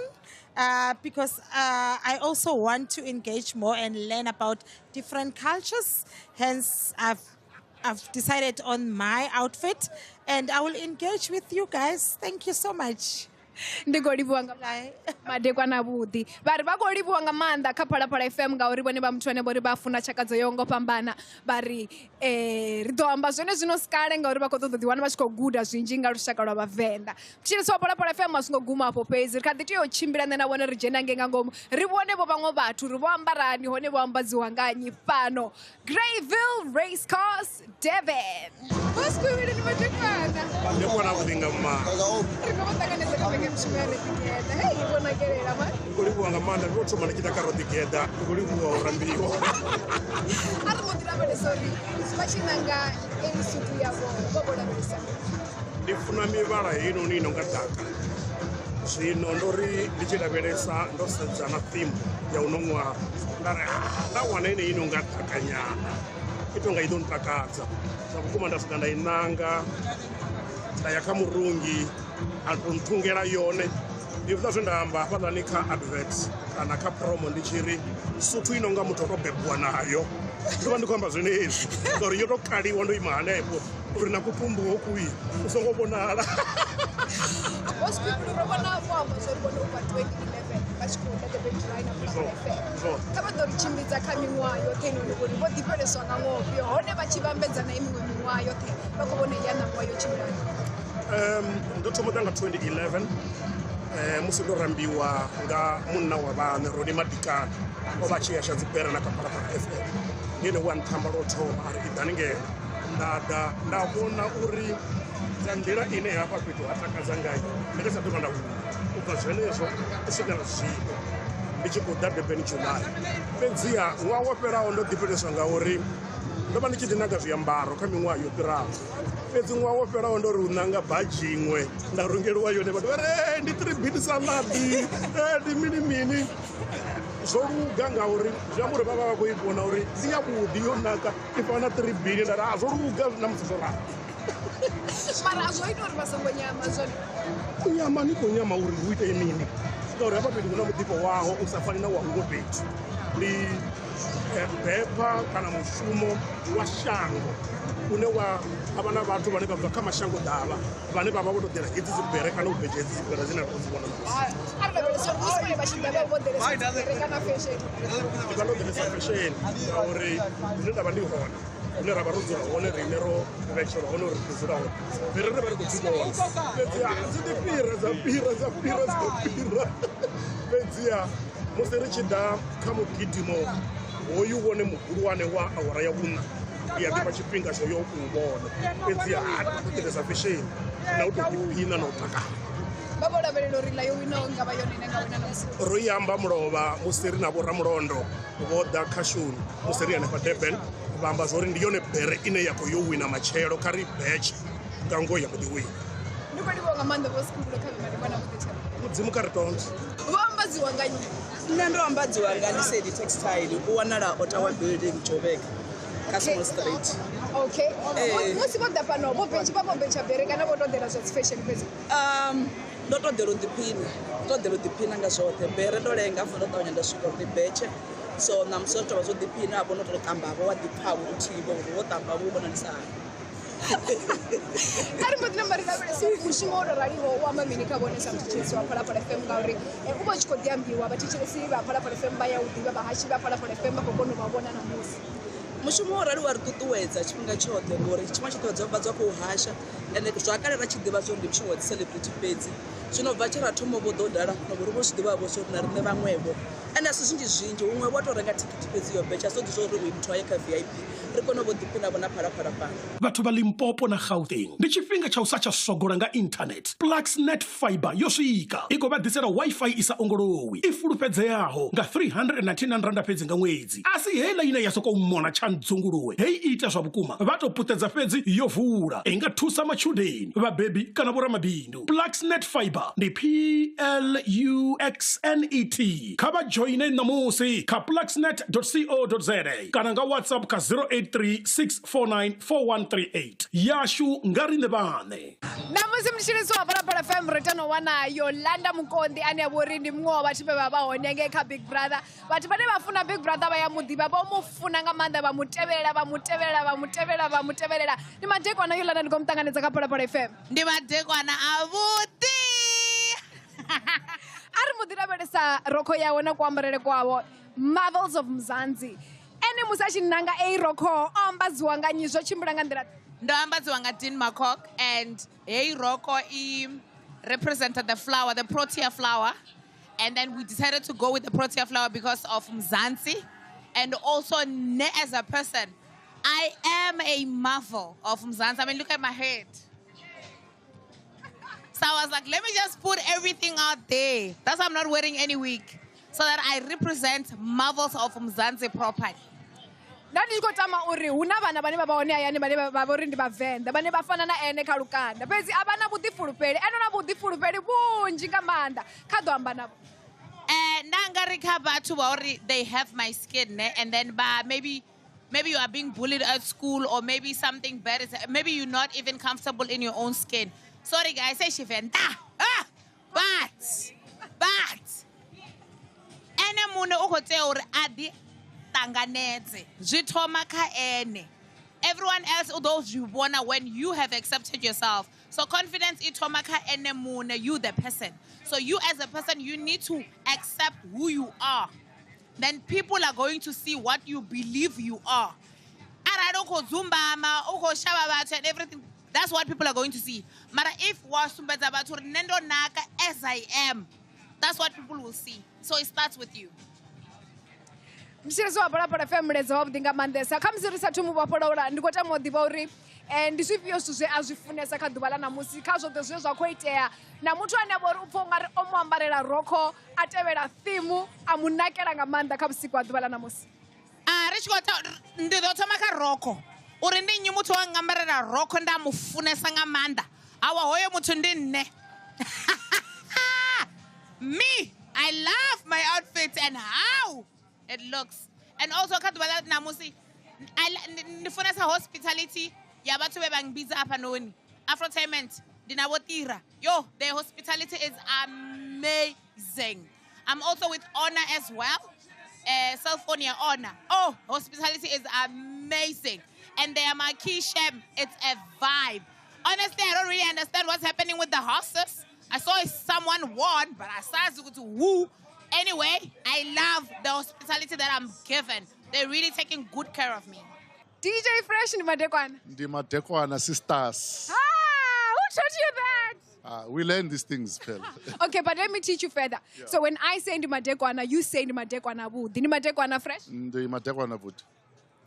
because I also want to engage more and learn about different cultures. Hence, I've decided on my outfit and I will engage with you guys. Thank you so much. Ndi khou livhuwa nga madekwana avhuḓi. Vha ri vha khou livhuwa nga maanḓa kha Phalaphala FM ngauri vhone vha muthu ane vho ri vha funa tshaka dzo yaho ngo fhambana. Vha ri ri ḓo amba zwone zwino sikale ngauri vha khou ṱoḓa u ḓiwana vha tshi khou guda zwinzhi nga lushaka lwa Vhavenḓa. Mutshilisi wa Phalaphala FM a songo guma afho fhedzi, ri kha ḓi tea u tshimbila nṋe na vhone ri dzhena ngei nga ngomu ri vhone vho vhaṅwe vhathu ri vho ambarani, hone vho ambadziwa nga nnyi fhano Greyville Race Course, Durban. Vho Sikhwivhili, ndi madekwana. Ndi kona vhuḓi nga maanḓa. Ri khou vha ṱanganedza kha mbekanyamushumo ya Roḓigeḓa. Hei, vho nakelela mani. Ndi khou livhuwa nga maanḓa, ndi khou thoma ndi tshi ḓa kha Roḓigeḓa, ndi khou livhuwa u rambiwa. A ri mbo ḓi lavhelesa uri vha tshi nanga eyi sutu yavho vho vho lavhelesa. Ndi funa mivhala heinoni i no nga ḓaka. Zwino ndo ri ndi tshi lavhelesa ndo sedza na theme ya uno ṅwaha, nda ri nda wana yeneyi i no nga ḓakanyana, i tonga i ḓo ntakadza. Zwa vhukuma nda swika nda i nanga, nda ya kha murungi a tou nthungela yone. Ndi hezwiḽa zwe nda amba hafhaḽani kha advert kana kha promo ndi tshi ri suthu i no nga muthu o tou bebiwa nayo. Ndo vha ndi khou amba zwenezwi ngauri yo tou kaliwa ndo ima hanefho uri na kutumbu hokui u songo vhonala. Vho Sikhwivhili, ro vhona vho amba zwo ri vhone u bva 2011 vha tshi khou ḓa Durban July na Phalaphala FM. Kha vha ḓo ri tshimbidza kha miṅwaha yoṱhe inoni uri vho ḓifheleswa nga ṅwaha ufhio, hone vha tshi vhambedza na miṅwe miṅwaha yoṱhe vha khou vhona ya ṋaṅwaha yo tshimbila. Ndo thoma u ḓa nga 2011 musi ndo rambiwa nga munna wa vhaṋe Roni Madikana, o vha tshi yasha dzibere na kha Phalaphala FM. Ndi ene we a nthamba lwo thoma a ri iḓani ngeno. Nda ḓa nda vhona uri nga nḓila ine hafha fhethu ha takadza ngayo ndi nga sa ḓovha nda vhuya. U bva zwenezwo u swikela zwino ndi tshi khou ḓa Durban July. Fhedziha ṅwaha wo fhelaho ndo ḓifheleswa ngauri ndo vha ndi tshi ḓi nanga zwiambaro kha miṅwaha yo fhiraho, fhedzi ṅwaha wo fhelaho ndo ri u nanga badzhi iṅwe nda rungeliwa yone, vhathu vha ri ndi 3 bit salad, ndi mini mini. Zwo luga ngauri zwi amba uri vha vha vha khou i vhona uri ndi yavhuḓi, yo naka, i fana na 3 bini. Nda ri zwo luga na musi zwo ralo. Mara a zwo ita uri vha songo nyama zwone. U nyama ni khou nyama uri hu itee mini, ngauri hafha fhethu hu na muḓifho waho u sa fani na wa huṅwe fhethu. Ndi bepha kana mushumo wa shango une wa avha na vhathu vhane vha bva kha mashango ḓavha vhane vha vha vho to ḓela hedzi dzibere kana u betsha hedzi dzibere dzine ra khou dzi vhona ṋamusi. A ri lavhelesa uri musi vhone vha tshi ḓa vha vho ḓelesa dzibere kana fashion. Ndi vha ndo ḓelesa fashion ngauri hune nda vha ndi hone, hune ra vha ro dzula hone, riṋe ro vhetshelwa hone uri ri dzula hone, bere ri vha ri khou dzi vhona, fhedziha dzi ḓi fhira dza fhira dza fhira dza fhira. Fhedziha musi ri tshi ḓa kha mugidimo hoyu wone muhulwane wa awara ya vhuṋa, ndi a ḓifha tshifhinga tsho yo u vhona, fhedziha a ḓilesa fesheni na u tou ḓiphina na u takala. Vha vho lavhelela uri ḽa yo winaho nga vha yone ine nga wina ṋamusi. Ro i amba mulovha musi ri na vhoramulondo vho ḓa khashoni musi ri hanefha Durban, vha amba zwori ndi yone bere ine ya khou yo wina matshelo, kha ri betshe nga ngoho ya mbo ḓi wina. Ndi khou livhuwa nga maanḓa Vho Sikhumbulo kha madekwana avhuḓi tsheo. Mudzimu kha ri tonde. Vho ambadziwa nga nnyi? Nṋe ndo ambadziwa nga Lesedi Textile, u wanala Ottawa Building, Joburg, kha Small Street. Okay. Musi vho ḓa fhano vho betsha, vha vho betsha bere kana vho ṱoḓela zwa dzi fashion fhedzi? Ndo ṱoḓela u ḓiphina, ndo ṱoḓela u ḓiphina nga zwoṱhe. Bere ndo lenga afho ndo ṱavhanya nda swika uri ndi betshe. So ṋamusi zwo tovha zwo ḓiphina, vho no tou ṱamba vho wa ḓipfa vho luthihi vho uri wo ṱamba vho vhona ndi sa hani. A ri mbo ḓi namba ri lavhelese mushumo wo tou raliho u amba mini kha vhone sa muthetshelesi wa Phalaphala FM, ngauri u vha u tshi khou ḓi ambiwa, vhathetshelesi vha Phalaphala FM vha ya u ḓivha, vhahashi vha Phalaphala FM vha khou kona u vha vhona ṋamusi. Mushumo wo rali wa ri ṱuṱuwedza tshifhinga tshoṱhe ngori tshifhinga tshoṱhe vha dzula vha khou hasha, ende zwa kale ra tshi ḓivha zwori ndi mushumo wa dzi celebrity fhedzi. Zwino bva tshe ra thoma vho ḓo dala fhano vho ri vho zwi ḓivha vho uri na riṋe vhaṅwevho. Ende a si zwinzhi zwinzhi huṅwe vho to renga thikhithi fhedzi yo betsha so ḓi zwa uri uyu muthu a ye kha VIP ri kone vho ḓiphina vho na Phalaphala fhano. Vhathu vha Limpopo na Gauteng, ndi tshifhinga tsha u sa tsha sogola nga internet. Pluxnet Fibre yo swika. I khou vha ḓisela Wi-Fi i sa ongolowi, i fulufhedzeaho nga R399 fhedzi nga ṅwedzi. A si heiḽa ine ya sokou mona tsha ndzunguluwe. Heyi i ita zwa vhukuma, vha tou puṱedza fhedzi yo vula. I nga thusa matshudeni, vhabebi kana vhoramabindu. Pluxnet Fibre ndi PLUXNET. Kha vha dzhoine ṋamusi kha pluxnet.co.za kana nga WhatsApp kha 083 649 4138. Yashu nga riṋe vhaṋe. Ṋamusi mutshilisi wa Phalaphala FM ri tano wana Yolanda Mukonḓi ane a vha uri ndi muṅwe wa vhathu vhe vha vha hone ngei kha Big Brother. Vhathu vhane vha funa Big Brother vha ya muḓivha, vho mu funa nga maanḓa, vha mu tevhelela, vha mu tevhelela, vha mu tevhelela, vha mu tevhelela. Ndi madekwana Yolanda, ndi khou mu ṱanganedza kha Phalaphala FM. Ndi madekwana avhuḓi. A ri mu ḓi lavhelesa rokho yawe na kuambarele kwawo, Marvels of Mzansi. Ene musi a tshi nanga ei rokho o ambadziwa nga nnyi, zwo tshimbila nga nḓila? Ndo ambadziwa nga Dean Macock, and heyi rokho i represented the flower, the protea flower. And then we decided to go with the protea flower because of Mzansi. And also, ne as a person, I am a marvel of Mzansi. I mean, look at my head. So I was like, let me just put everything out there. That's why I'm not wearing any wig, so that I represent marvels of Mzansi properly. Nda ndi tshi khou tama uri hu na vhana vhane vha vha hone hayani vhane vha vha uri ndi vhavenḓa vhane vha fana na ene kha lukanda, fhedzi a vha na vhuḓifulufheli. Ene u na vhuḓifulufheli vhunzhi nga maanḓa, kha ḓo amba navho. Nda nga ri kha vhathu vha uri they have my skin, ne? And then ba maybe you are being bullied at school, or maybe something bad is, maybe you're not even comfortable in your own skin. Sorry guys, say Tshivenda. But ene muṋe u khou tea uri a ḓi ṱanganedze, zwi thoma kha ene. Everyone else u ḓo zwi vhona when you have accepted yourself. So confidence i thoma kha ene muṋe, you the person. So you as a person, you need to accept who you are. Then people are going to see what you believe you are. Arali u khou dzumbama, u khou shavha vhathu and everything, that's what people are going to see. Mara if wa sumbedza vhathu uri nṋe ndo naka as I am, that's what people will see. So it starts with you. Mutshilisi wa Phalaphala FM, mulaedza wavhuḓi nga maanḓesa. Kha musi ri sathu mu vhofholola, ndi khou tama u ḓivha uri ndi zwifhio zwithu zwe a zwi funesa kha ḓuvha ḽa ṋamusi, kha zwoṱhe zwine zwa khou itea, na muthu ane a vha uri u pfha ungari o mu ambarela rokho a tevhela thimu a mu nakela nga maanḓa kha vhusiku ha ḓuvha ḽa ṋamusi. Ri tshi khou ndi ḓo thoma kha rokho, uri ndi nnyi muthu wa ngambarela rokho nda mu funesa nga maanḓa. Awa hoyo muthu ndi nṋe. Me, I love my outfit and how it looks. And also kha ḓuvha ḽa ṋamusi, ndi funesa hospitality ya vhathu vhe vha mmbidza hafhanoni. Afrotainment, ndi na vho Tira. Yo, their hospitality is amazing. I'm also with Honor as well. Cell phone ya Honor. Oh, hospitality is amazing. And their marquee shem, it's a vibe. Honestly, I don't really understand what's happening with the horses. I saw someone won, but I saw to woo. Anyway, I love the hospitality that I'm given. They're really taking good care of me. DJ Fresh ndi madekwana. Ndi madekwana sisters. Ah, who taught you that? We learn these things, Phil. Okay, but let me teach you further. Yeah. So when I say ndi madekwana, you say ndi madekwana vhuḓi. Ndi madekwana Fresh? Ndi madekwana vhuḓi.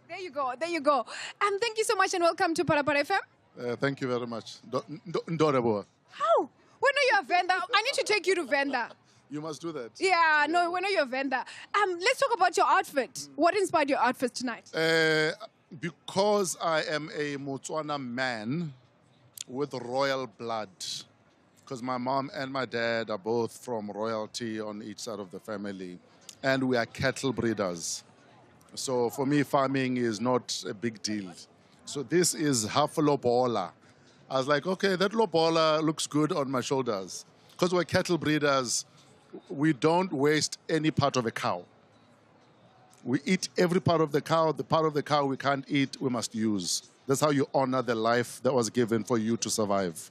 There you go, there you go. Thank you so much and welcome to Phalaphala FM. Thank you very much. Ndoreboa. How? When are you a vendor? I need to take you to vendor. You must do that. Yeah, no, when are you a vendor? Let's talk about your outfit. What inspired your outfit tonight? Because I am a Motswana man with royal blood. Because my mom and my dad are both from royalty on each side of the family. And we are cattle breeders. So for me, farming is not a big deal. So this is half lobola. I was like, okay, that lobola looks good on my shoulders. Because we're cattle breeders, we don't waste any part of a cow. We eat every part of the cow. The part of the cow we can't eat, we must use. That's how you honor the life that was given for you to survive.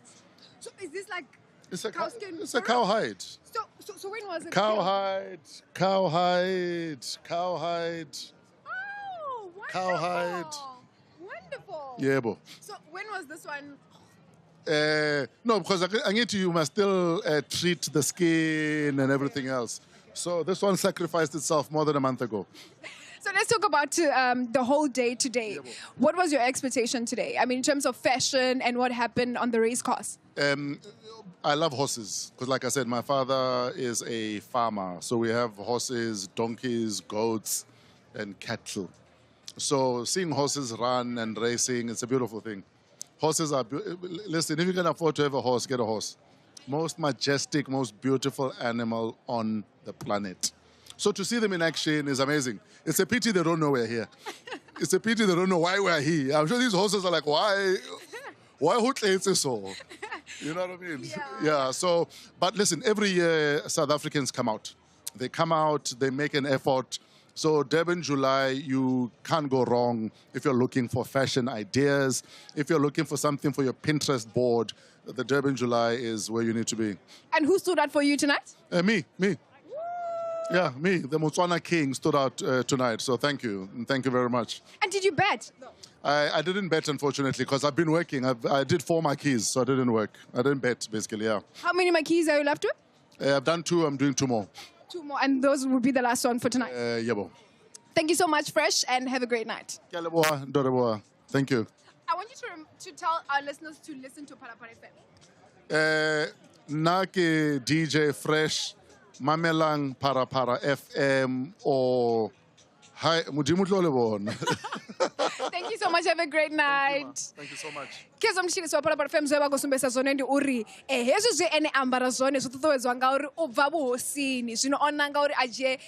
So is this like it's a cow skin? It's a cowhide. So when was it? Cowhide, cowhide, cowhide. Oh, wonderful. Cowhide. Wonderful. Yebo. So when was this one? No, because I get you must still treat the skin and everything else. So this one sacrificed itself more than a month ago. So let's talk about the whole day today. What was your expectation today? I mean, in terms of fashion and what happened on the race course. I love horses because, like I said, my father is a farmer. So we have horses, donkeys, goats, and cattle. So seeing horses run and racing, it's a beautiful thing. Horses are, listen, if you can afford to have a horse, get a horse. Most majestic, most beautiful animal on the planet. So to see them in action is amazing. It's a pity they don't know we're here. It's a pity they don't know why we're here. I'm sure these horses are like, why so? You know what I mean? Yeah, so, but listen, every year South Africans come out. They come out, they make an effort. So Durban July, you can't go wrong if you're looking for fashion ideas. If you're looking for something for your Pinterest board, the Durban July is where you need to be. And who stood out for you tonight? Me. Yeah, me, the Motswana King stood out tonight. So thank you. And thank you very much. And did you bet? No. I didn't bet, unfortunately, because I've been working. I did 4 marquees, so I didn't work. I didn't bet, basically, yeah. How many marquees are you left with? I've done 2. I'm doing 2 more. 2 more, and those will be the last one for tonight. Yebo. Thank you so much, Fresh, and have a great night. Thank you. I want you to tell our listeners to listen to Phalaphala FM. Nake DJ Fresh, Mamelang Phalaphala FM, or hi, Modimo tlo le bona. Thank you so much. Have a great night. Thank you so much. Kezo mtshilisi wa Phalaphala FM zwe vha khou sumbedzisa zwone ndi uri hezwi zwe ene ambara zwone zwo ṱuṱuwedzwa ngauri u bva vhuhosini, zwino o nanga uri a dzhie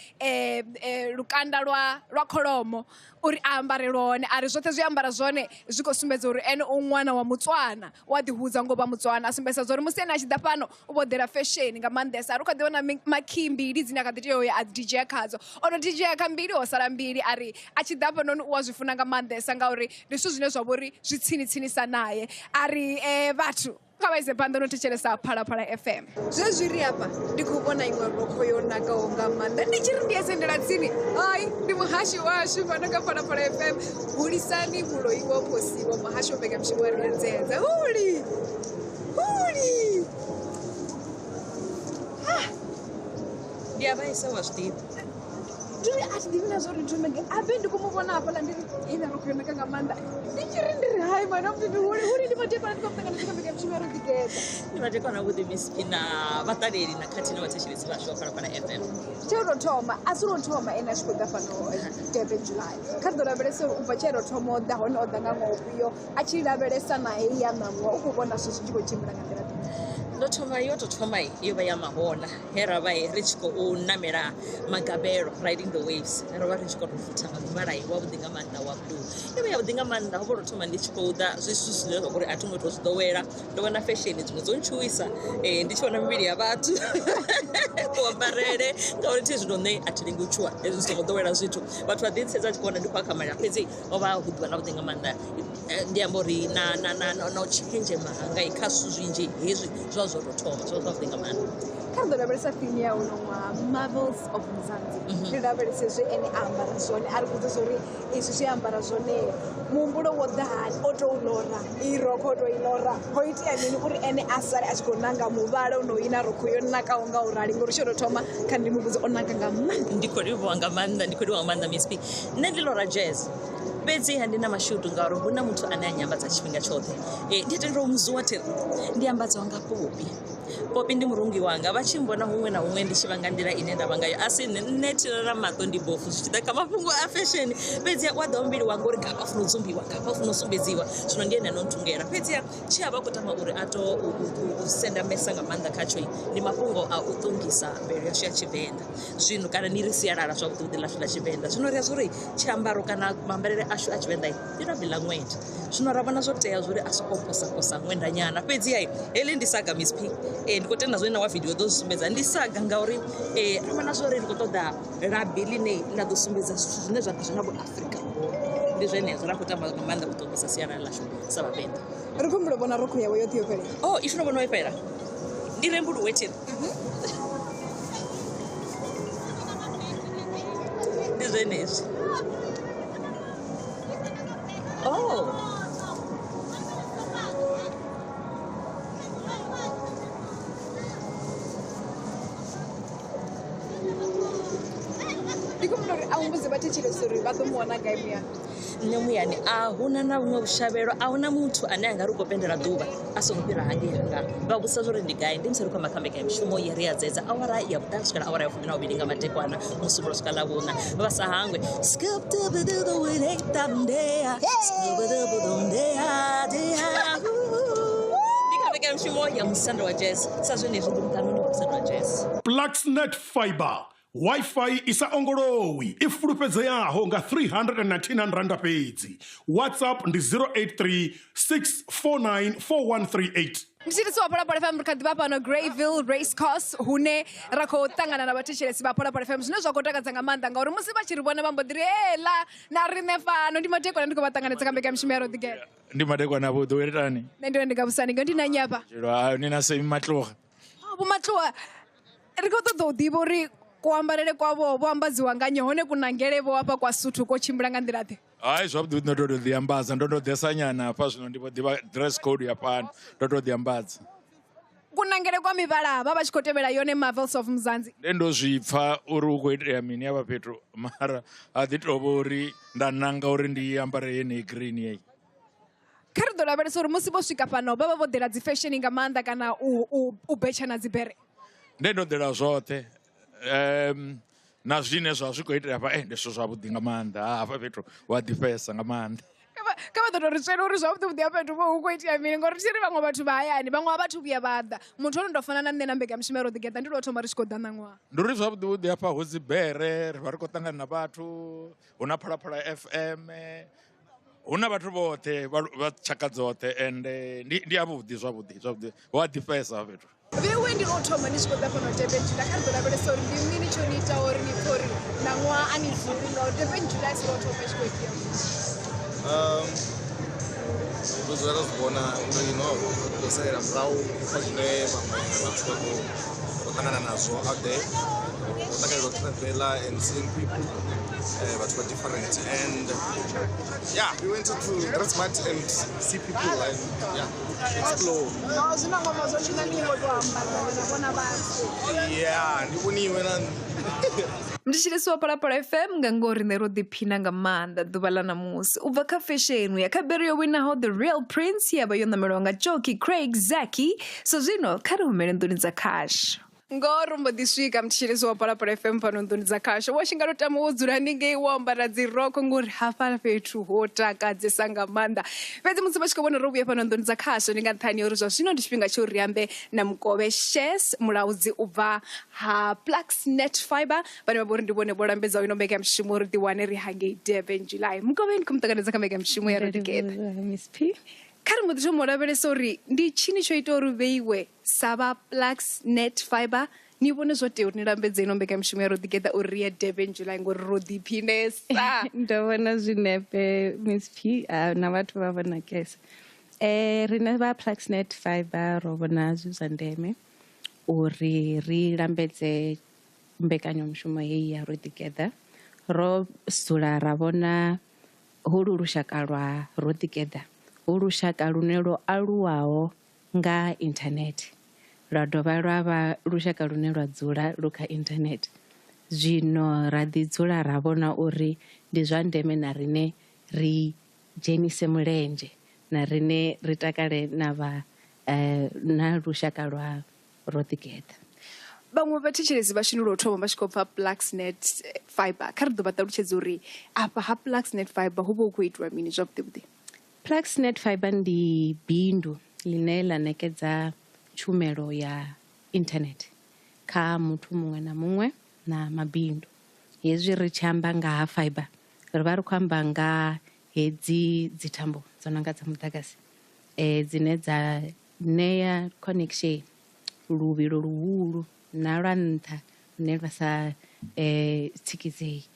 lukanda lwa kholomo uri a ambare lwone, a ri zwoṱhe zwi ambara zwone zwi khou sumbedza uri ene u ṅwana wa Mutswana, u a ḓihudza ngo vha Mutswana. A sumbedzisa zwa uri musi ene a tshi ḓa fhano u vho ḓela fashion nga maanḓesa, ri kha ḓi vhona makhi mbili dzine a kha ḓi tea u ya a DJ khadzo, ono DJ kha mbili ho sala mbili, a ri a tshi ḓa fhanoni u a zwi funa nga maanḓesa ngauri ndi zwithu zwine zwa vhori zwi tsini tsinisa naye. A ri vhathu kha vha ise phanḓa no thetshelesa Phalaphala FM. Zwezwi ri afha ndi khou vhona iṅwe rokho yo nakaho nga maanḓa, ndi tshi ri ndi ya sendela tsini, hai ndi muhashi washu fhano kha Phalaphala FM. Hulisani Muloi wa Phosiwa, muhashi wa mbekanyamushumo wa Ri Nzedza. Huli huli ndi a vhaisa wa zwi ḓivha. Ndi a thi ḓivhi na zwa uri ndi thome abe ndi khou mu vhona hafhaḽa ndi ri ina rokho yo naka nga maanḓa, ndi tshi ri ndi ri hai mana muthu ndi huli huli ndi madekwana ndi khou ṱangana kha mbekanyamushumo ya Roḓigeḓa. Ndi madekwana avhuḓi Miss P na vhaṱaleli na khathihi na vhathetshelesi vhashu wa Phalaphala FM. Tshe ro thoma a si ro thoma ene a tshi khou ḓa fhano Durban July, kha ri ḓo lavhelesa uri u bva tshe ro thoma o ḓa hone o ḓa nga ṅwaha ufhio, a tshi lavhelesa na heyi ya ṋaṅwaha u khou vhona zwithu zwi tshi khou tshimbila nga nḓila ḓe. Ndo thoma yo to thoma yo vha ya mahola he ra vha ri tshi khou namela magabelo, riding the waves, ro vha ri tshi khou tou futha nga muvhala wavhuḓi nga maanḓa wa blue. Yo vha yavhuḓi nga maanḓa, ho vha ro thoma ndi tshi khou ḓa zwi zwithu zwine zwa uri a thi ngo tou zwi ḓowela. Ndo vhona fashion dziṅwe dzo ntshuwisa, ndi tshi vhona mivhili ya vhathu kuambarele, ngauri thi zwino nṋe a thi lengi u tshuwa hezwi zwi songo ḓowela zwithu, vhathu vha ḓi ntsedza tshi khou vhona ndi khou akhamala, fhedzi ho vha hu ḓuvha ḽavhuḓi nga maanḓa. Ndi amba uri na u tshenzhema hanga kha zwithu zwinzhi hezwi zwa zwo tou thoma zwo zwavhuḓi nga maanḓa. Kha ri ḓo lavhelesa theme ya uno ṅwaha, Marvels of Mzansi. Ri lavhelese zwe ene a ambara zwone, a ri vhudze zwa uri izwi zwi ambara zwone muhumbulo wo ḓa hani, o tou lora i rokho, o tou i lora, ho itea mini uri ene a sale a tshi khou nanga muvhala u no ina rokho yo nakaho nga u rali, ngori tsho tou thoma kha ndi mu vhudze o naka nga maanḓa. Ndi khou livhuwa nga maanḓa, ndi khou livhuwa nga maanḓa Miss P. Nṋe ndi lora jazz, fhedziha ndi na mashudu ngauri hu na muthu ane a nyambadza tshifhinga tshoṱhe. Ndi tendela u muzuwa thiri ndi ambadziwa nga Popi. Popi ndi murungi wanga, vha tshi mbona huṅwe na huṅwe ndi tshi vha nga nḓila ine nda vha ngayo, a si nṋe nṋe thina maṱo ndi bofu zwi tshi ḓa kha mafhungo a fashion, fhedziha u a ḓa muvhili wanga uri ngafha funa u dzumbiwa, ngafha funa u sumbedziwa, zwino ndi ene ano ntungela. Fhedziha tshi a vha khou tama uri a to u senda mesa nga maanḓa khatsho, ndi mafhungo a u ṱongisa mvelo yashu ya Tshivenḓa zwino, kana ni ri sialala zwavhuḓi vhuḓi ḽashu ḽa Tshivenḓa. Zwino ri a zwa uri tshiambaro kana maambarele ashu a Tshivenḓa ndi labi ḽa ṅwenda, zwino ra vhona zwo tea zwa uri a soko posa posa ṅwenda nyana. Fhedziha heḽi ndi saga Miss P, ndi khou tenda zwone na wa video ḓo zwi sumbedza, ndi saga ngauri ra vhona zwa uri ri khou ṱoḓa labi ḽine ḽa ḓo sumbedza zwithu zwine zwa zwi na vhu Afrika. Ndi zwenezwo ra khou tamba nga maanḓa u ṱongisa sialala ḽashu sa Vhavenḓa. Ri khou humbula u vhona rokho yawe yoṱhe yo fhelela. Oh, i funa u vhona yo fhela, ndi rembuluwe thiri, ndi zwenezwi. Oh. Ndi khou humbula uri a humbudze vhathetshelesi uri vha ḓo mu wana gai muyani. Nṋe muyani a huna na vhuṅwe vhushavhelo, a huna muthu ane a nga ri u khou pendela ḓuvha a songo fhira hangei hanga. Vha vhudzisa zwa uri ndi gai, ndi musi ri khou amba kha mbekanyamushumo ya ri a dzedza awara ya vhuṱanu swikela awara ya 12 nga madekwana, musumbulowo swika ḽavhuṋa. Vha sa hangwe. Ndi kha mbekanyamushumo ya Musanda wa Jazz, sa zwenezwi ndi muṱanuni wa Musanda wa Jazz. Pluxnet Fiber Wi-Fi i sa ongolowi i fulufhedzeaho nga 399 randa fhedzi. WhatsApp ndi 083 649 4138. Mthetshelesi wa Phalaphala FM, ri kha ḓivha fhano Greyville Race Course hune ra khou ṱangana na vhathetshelesi vha Phalaphala FM, zwine zwa khou takadza nga maanḓa ngauri musi vha tshi ri vhona vha mbo ḓi ri hela na riṋe fhano. Ndi madekwana, ndi khou vha ṱanganedza kha mbekanyamushumo ya Roḓigela. Ndi madekwana avhuḓi, u itani? Nṋe ndi hone, ndi nga vhusani ngeo ndi na nnyi afha? Ni na Semi Matluga. Vho Matluga, ri khou ṱoḓa u ḓivha uri kuambarele kwavho vho ambadziwa nga nnyi, hone kunangele vho hafha kwa Suthu ko tshimbila nga nḓila ḓe? Hai, zwavhuḓi ndo to ḓi ambadza, ndo to ḓesa nyana hafha zwino, ndi vho ḓivha dress code ya fhano, ndo to ḓi ambadza. Kunangele kwa mivhala vha vha tshi khou tevhela yone Marvels of Mzansi. Nde ndo zwi pfa uri hu khou itea mini hafha fhethu, mara a ḓi tovha uri nda nanga uri ndi ambare yeneyi green yeyi. Kha ri ḓo lavhelesa uri musi vho swika fhano vha vha vho ḓela dzi fashion nga maanḓa kana u betsha na dzibere. Nde ndo ḓela zwoṱhe, na zwine zwa zwi khou itea hafha, ndi zwithu zwavhuḓi nga maanḓa. Hafha fhethu wa ḓifhesa nga maanḓa. Kha vha ḓo tou ri tswela uri zwavhuḓi vhuḓi hafha fhethu hu khou itea mini, ngori thi ri vhaṅwe vhathu vha hayani, vhaṅwe vha vhathu vhuya vha ḓa. Muthu ono tou fana na nṋe na mbekanyamushumo ya Roḓigeḓa ndi lwo thoma ri tshi khou ḓa ṋaṅwaha. Ndi uri zwavhuḓi vhuḓi hafha hu dzibere, ri vha ri khou ṱangana na vhathu, hu na Phalaphala FM, hu na vhathu vhoṱhe vha tshaka dzoṱhe, ende ndi avhuḓi zwavhuḓi zwavhuḓi, hu a ḓifhesa hafha fhethu. Vheiwe ndi lwo thoma ni tshi khou ḓa fhano Durban July, kha ri ḓo lavhelesa uri ndi mini tsho ni itaho uri ni pfe uri ṋaṅwaha a ni dzuli, ngauri Durban July a si lwo thoma tshi khou itea. Ndo dzula nda zwi vhona uri ndo salela murahu kha zwine vhaṅwe vhathu vha khou ṱangana nazwo out there. U takalela u traveler and seeing people, vhathu vha different, and yeah, we went to dress smart and see people and yeah, explore. No, zwino ngoma zwo tshina ni ngo to ambara na vhona vhathu. Yeah, ndi vhoniwe na Mthetshelesi wa Phalaphala FM, nga ngori nṋe ro ḓiphina nga maanḓa ḓuvha ḽa ṋamusi. U bva kha fashion uya kha bere yo winaho The Real Prince ya vha yo ṋamelwa nga Jockey Craig Zaki. So zwino kha ri humele nḓuni dza khasho. Ngori mbo ḓi swika mthetshelesi wa Phalaphala FM fhano nḓuni dza khasho, wo shinga ndo tama wo dzula haningei wo ambara dzi rokho ngori hafha fhethu ho takadzesa nga maanḓa. Fhedzi musi vha tshi khou vhona ro vhuya fhano nḓuni dza khasho ndi nga nṱhani ha uri zwa zwino ndi tshifhinga tsho ri ambe na Mukovhe Shares, mulaudzi u bva ha Pluxnet Fiber, vhane vha vha uri ndi vhone vho lambedzaho ino mbekanyamushumo uri ḓiwane ri hangei Durban July. Mukovhe, ndi khou mu ṱanganedza kha mbekanyamushumo ya Roḓigeḓa. Miss P. Kha ri mbo ḓi thoma u lavhelesa uri ndi tshini tsho ita uri vheiwe sa vha Pluxnet Fiber ni vhone zwo tea uri ni lambedze ino mbekanyamushumo ya Roḓigeḓa uri ri ye Durban July ngori ro ḓiphinesa. Ndo vhona zwinepe Miss P, na vhathu vha vhonakesa. Rine vha Pluxnet Fiber ro vhona zwi zwa ndeme uri ri lambedze mbekanyamushumo heyi ya Roḓigeḓa. Ro dzula ra vhona holu lushaka lwa Roḓigeḓa, hu lushaka lune lwo aluwaho nga internet, lwa dovha lwa vha lushaka lune lwa dzula lu kha internet. Zwino ra ḓi dzula ra vhona uri ndi zwa ndeme na rine ri dzhenise mulenzhe, na rine ri takale na vha na lushaka lwa Roḓigeḓa. Vhaṅwe vhathetshelesi vha shini lwo thoma vha tshi khou pfa Pluxnet Fiber, kha ri ḓo vha ṱalutshedza uri afha ha Pluxnet Fiber hu vha hu khou itiwa mini zwavhuḓi vhuḓi. Pluxnet Fiber ndi bindu ḽine ḽa ṋekedza tshumelo ya internet kha muthu muṅwe na muṅwe na mabindu. Hezwi ri tshi amba nga ha fiber, ri vha ri khou amba nga hedzi dzi thambo dzo no nga dza muḓagasi, dzine dza ṋea connection luvhilo luhulu na lwa nṱha lune lwa sa tsikidzei.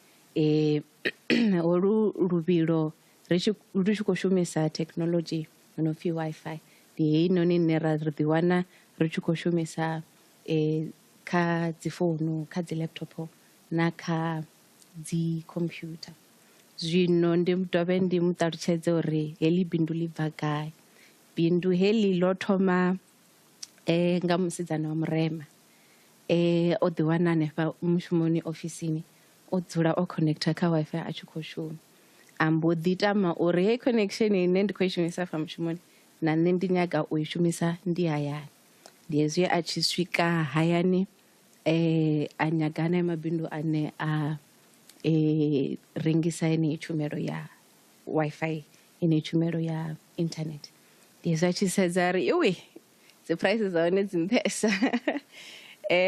Holu luvhilo ri tshi khou shumisa technology yo no pfi Wi-Fi, ndi heinoni ine ra ri ḓiwana ri tshi khou shumisa kha dzi founu, kha dzi laptop na kha dzi computer. Zwino ndi dovhe ndi mu ṱalutshedze uri heḽi bindu ḽi bva gai. Bindu heḽi ḽo thoma nga musidzana wa murema, o ḓiwana hanefha mushumoni ofisini o dzula o connecta kha Wi-Fi a tshi khou shuma. A mbo ḓi tama uri hei connection ine ndi khou i shumisa afha mushumoni na nṋe ndi nyaga u i shumisa ndi hayani. Ndi hezwi a tshi swika hayani a nyaga anea mabindu ane a rengisa yeneyi tshumelo ya Wi-Fi, yeneyi tshumelo ya internet. Ndi hezwi a tshi sedza a ri iwe dzi price dza hone dzi nṱhesa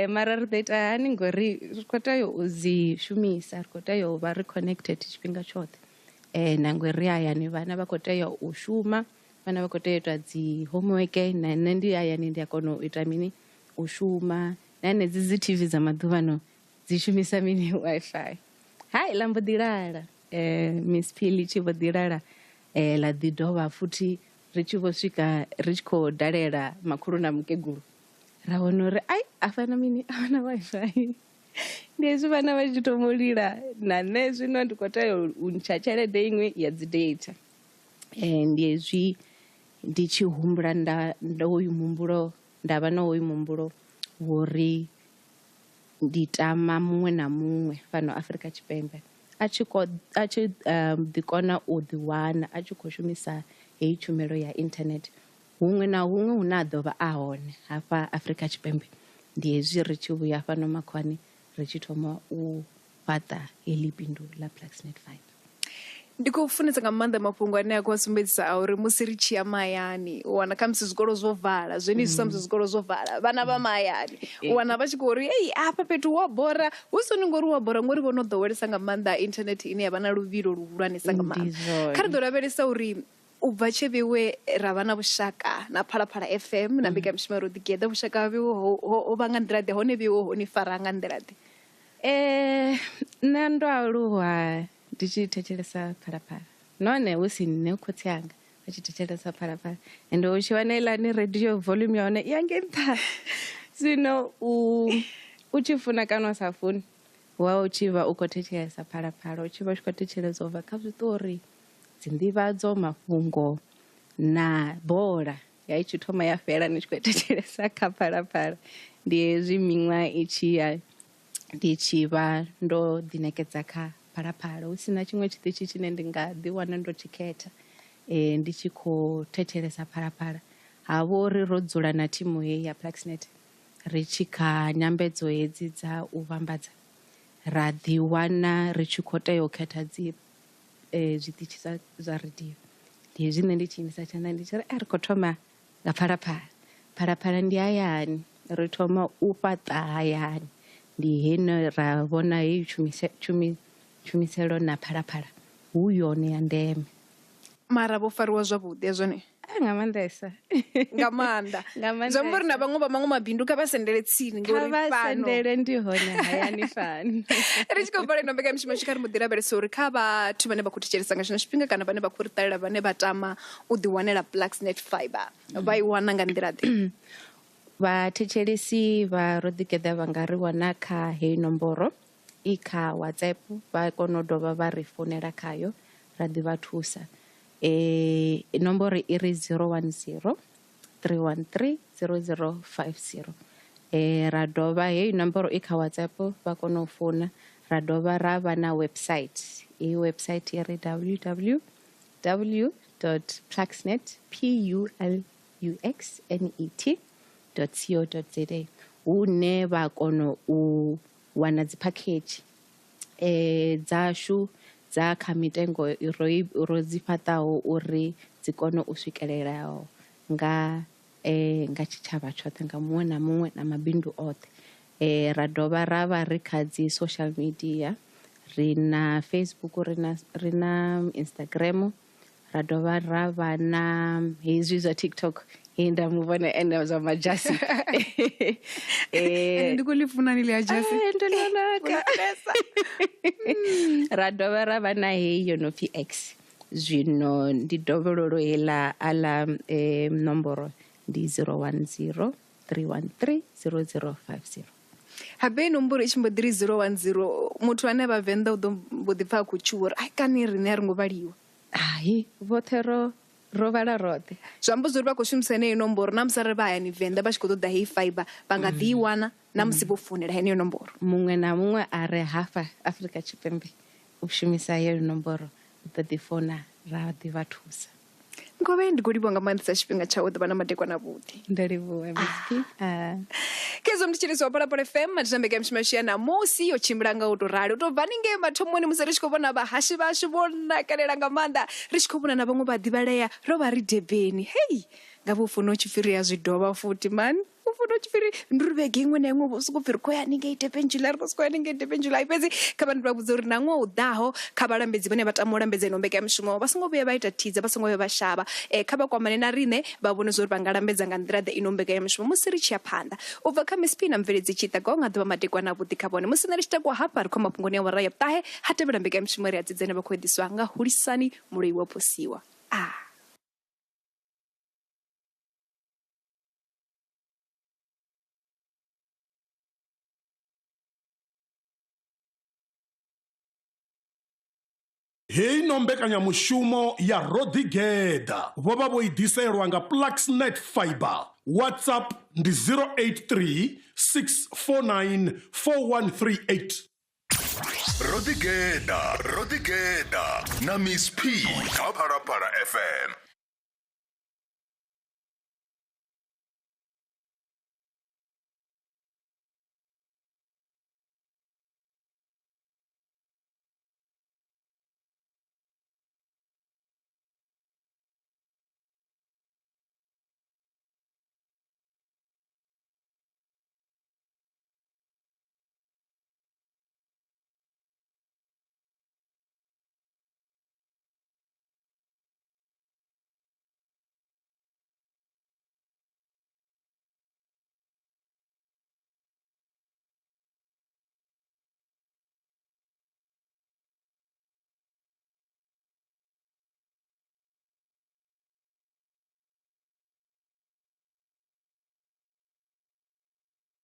mara ri ḓo ita hani ngori ri khou tea u dzi shumisa, ri khou tea u vha ri connected tshifhinga tshoṱhe. Nangwe ri hayani vhana vha khou tea u shuma, vhana vha khou tea u ita dzi homework, na nṋe ndi hayani ndi a kona u ita mini, u shuma. Na henedzi dzi TV dza maḓuvhano dzi shumisa mini, Wi-Fi. Hai ḽa mbo ḓi lala Miss P ḽi tshi vho ḓi lala ḽa ḓi dovha futhi ri tshi vho swika ri tshi khou dalela makhulu na mukegulu ra wana uri ai afha na mini, a na Wi-Fi. Ndi hezwi vhana vha tshi thoma u lila na nṋe zwino ndi khou tea u ntsha tshelede iṅwe ya dzi data. Ndi hezwi ndi tshi humbula nda nda hoyu muhumbulo nda vha na hoyu muhumbulo wori ndi tama muṅwe na muṅwe fhano Afrika Tshipembe a tshi kho a tshi ḓi kona u ḓi wana a tshi khou shumisa heyi tshumelo ya internet huṅwe na huṅwe hune a ḓo vha a hone hafha Afrika Tshipembe. Ndi hezwi ri tshi vhuya fhano makhuwani ri tshi thoma u fhaṱa heḽi bindu ḽa Pluxnet Fibre. Ndi khou funesa nga maanḓa mafhungo ane a khou a sumbedzisa a uri musi ri tshi ya mahayani u wana khamusi zwikolo zwo vala zwenezwi samusi zwikolo zwo vala vhana vha mahayani u wana vha tshi khou ri ei afha fhethu hu a bora, hu sini ngori hu a bora ngori vho no ḓowelesa nga maanḓa internet ine ya vha na luvhilo luhulwanesa nga Ndi maanḓa. zwone. Kha ri ḓo lavhelesa uri u bva tshe vhiwe ra vha na vhushaka na Phalaphala FM na mbekanyamushumo ya Ro Ḓigeḓa, vhushaka ha vhiwe ho vha nga nḓila ḓe, hone vhiwe ho ni fara nga nḓila ḓe? Nṋe ndo aluwa ndi tshi thetshelesa Phalaphala, nahone hu si nṋe khotsi anga vha tshi thetshelesa Phalaphala, ende u tshi wana heiḽani radio volume ya hone i ya ngei nṱha. Zwino u tshi funa kana u sa funi wa u tshi vha u khou thetshelesa Phalaphala, u tshi vha u tshi khou thetshelesa ubva kha zwiṱori, dzi nḓivhadzo, mafhungo na bola ya i tshi thoma ya fhela ni tshi khou thetshelesa kha Phalaphala. Ndi hezwi miṅwaha i tshi ya ndi tshi vha ndo ḓinekedza kha Phalaphala, hu sina tshiṅwe tshiṱitshi tshine ndi nga ḓi wana ndo tshi khetha ndi tshi khou thetshelesa Phalaphala. Ha vha uri ro dzula na thimu heyi ya Pluxnet ri tshi kha nyambedzo hedzi dza u vhambadza, ra ḓi wana ri tshi khou tea u khetha dzi zwiṱitshi zwa radio. Ndi hezwi nṋe ndi tshi imisa tshanḓa ndi tshi ri a ri khou thoma nga Phalaphala, Phalaphala ndi hayani, ri thoma u fhaṱa hayani. Ndi heno ra vhona heyi tshumiselo na Phalaphala hu yone ya ndeme. Mara vho fariwa zwavhuḓi hezwone? Nga maanḓesa. Nga maanḓa. Nga maanḓesa. Zwi amba uri na vhaṅwe vha maṅwe mabindu kha vha sendele tsini Kha ngori vha fhano. sendele, ndi hone hayani fhano. Ri tshi khou vala ino mbekanyamushumo yashu, kha ri mbo ḓi lavhelesa uri kha vhathu vhane vha khou thetshelesa nga tshino tshifhinga kana vhane vha khou ri ṱalela vhane vha tama u ḓiwanela Pluxnet Fibre vha i wana nga nḓila ḓe? Vhathetshelesi vha Ro Ḓigeḓa vha nga ri wana kha heyi nomboro i kha WhatsApp, vha kona u dovha vha ri founela khayo ra ḓi vha thusa. Nomboro i ri 010 313 0050. Ra dovha heyi nomboro i kha WhatsApp vha kona u founa, ra dovha ra vha na website. Iyi website i ri www dot pluxnet, P U L U X N E T dot C O dot Z A, hune vha kona u wana dzi phakhedzhi dzashu dza kha mitengo ro dzi fhaṱaho uri dzi kone u swikelelaho nga tshitshavha tshoṱhe, nga muṅwe na muṅwe na mabindu oṱhe. Ra dovha ra vha ri kha dzi social media, ri na Facebook, ri na Instagram, ra dovha ra vha na hezwi zwa TikTok, he nda mu vhona ene zwa madzhasi. Ende ndi khou ḽi funa ni ḽi a dzhasi. Ndo ḽi naka. Ra dovha ra vha na heyi yo no pfi X. Zwino ndi dovhololo heiḽa aḽa nomboro ndi 010 313 0050. Habe heyi nomboro i tshi mbo ḓi ri 010, muthu ane a vha Venḓa u ḓo mbo ḓi pfa a khou tshuwa uri ai kani riṋe a ri ngo vhaliwa. Hai, vhoṱhe Ro vhala roṱhe. Zwi amba zwa uri vha khou shumisa heneyo nomboro na musi arali vha hayani Venḓa vha tshi khou ṱoḓa heyi fiber vha nga ḓi i wana na musi vho founela heneyo nomboro. Muṅwe na muṅwe a re hafha Afrika Tshipembe u shumisa heyo nomboro u ḓo ḓi founa ra ḓi vha thusa. Nkovhe ndi khou livhuwa nga maanḓesa tshifhinga tshawe ḓuvha na madekwana avhuḓi. Ndo livhuwa Miss P. Ah. Khezwo ndi tshiliso wa Phalaphala FM mathina mbekanyamushumo yashu ya ṋamusi yo tshimbila nga u tou rali u tou bva haningei mathomoni musi ri tshi khou vhona vhahashi vhashu vho nakalela nga maanḓa ri tshi khou vhona na vhaṅwe vhaḓivhalea ro vha ri Durban hei nga vho funa u tshi pfhi ri a zwi dovha futhi mani u funa u tshi pfhi ri ndi uri vhege iṅwe na iṅwe vho sokou pfhi ri khou ya haningei Durban July ri khou sokou ya haningei Durban July fhedzi kha vha ndi vha vhudza uri na ṅwaha u ḓaho kha vhalambedzi vhane vha tama u lambedza ino mbekanyamushumo vha songo vhuya vha ita thidza vha songo vhuya vha shavha kha vha kwamane na riṋe vha vhone zwa uri vha nga lambedza nga nḓila ḓe ino mbekanyamushumo musi ri tshi ya phanḓa u bva kha Miss P na mubveledzi Tshiṱa nga ḓuvha madekwana avhuḓi kha vhone musi nṋe ri tshi takuwa hafha ri khou mafhungoni a awara ya vhuṱahe ha tevhela mbekanyamushumo ri a dzidzene vha khou eḓiswa nga Hulisani Muloi wa Posiwa a Heino mbekanyamushumo ya Ro Ḓigeḓa vho vha vho i ḓiselwa nga Pluxnet Fibre. WhatsApp ndi 083 649 4138. Ro ḓigeḓa, ro ḓigeḓa na Miss P kha Phalaphala FM.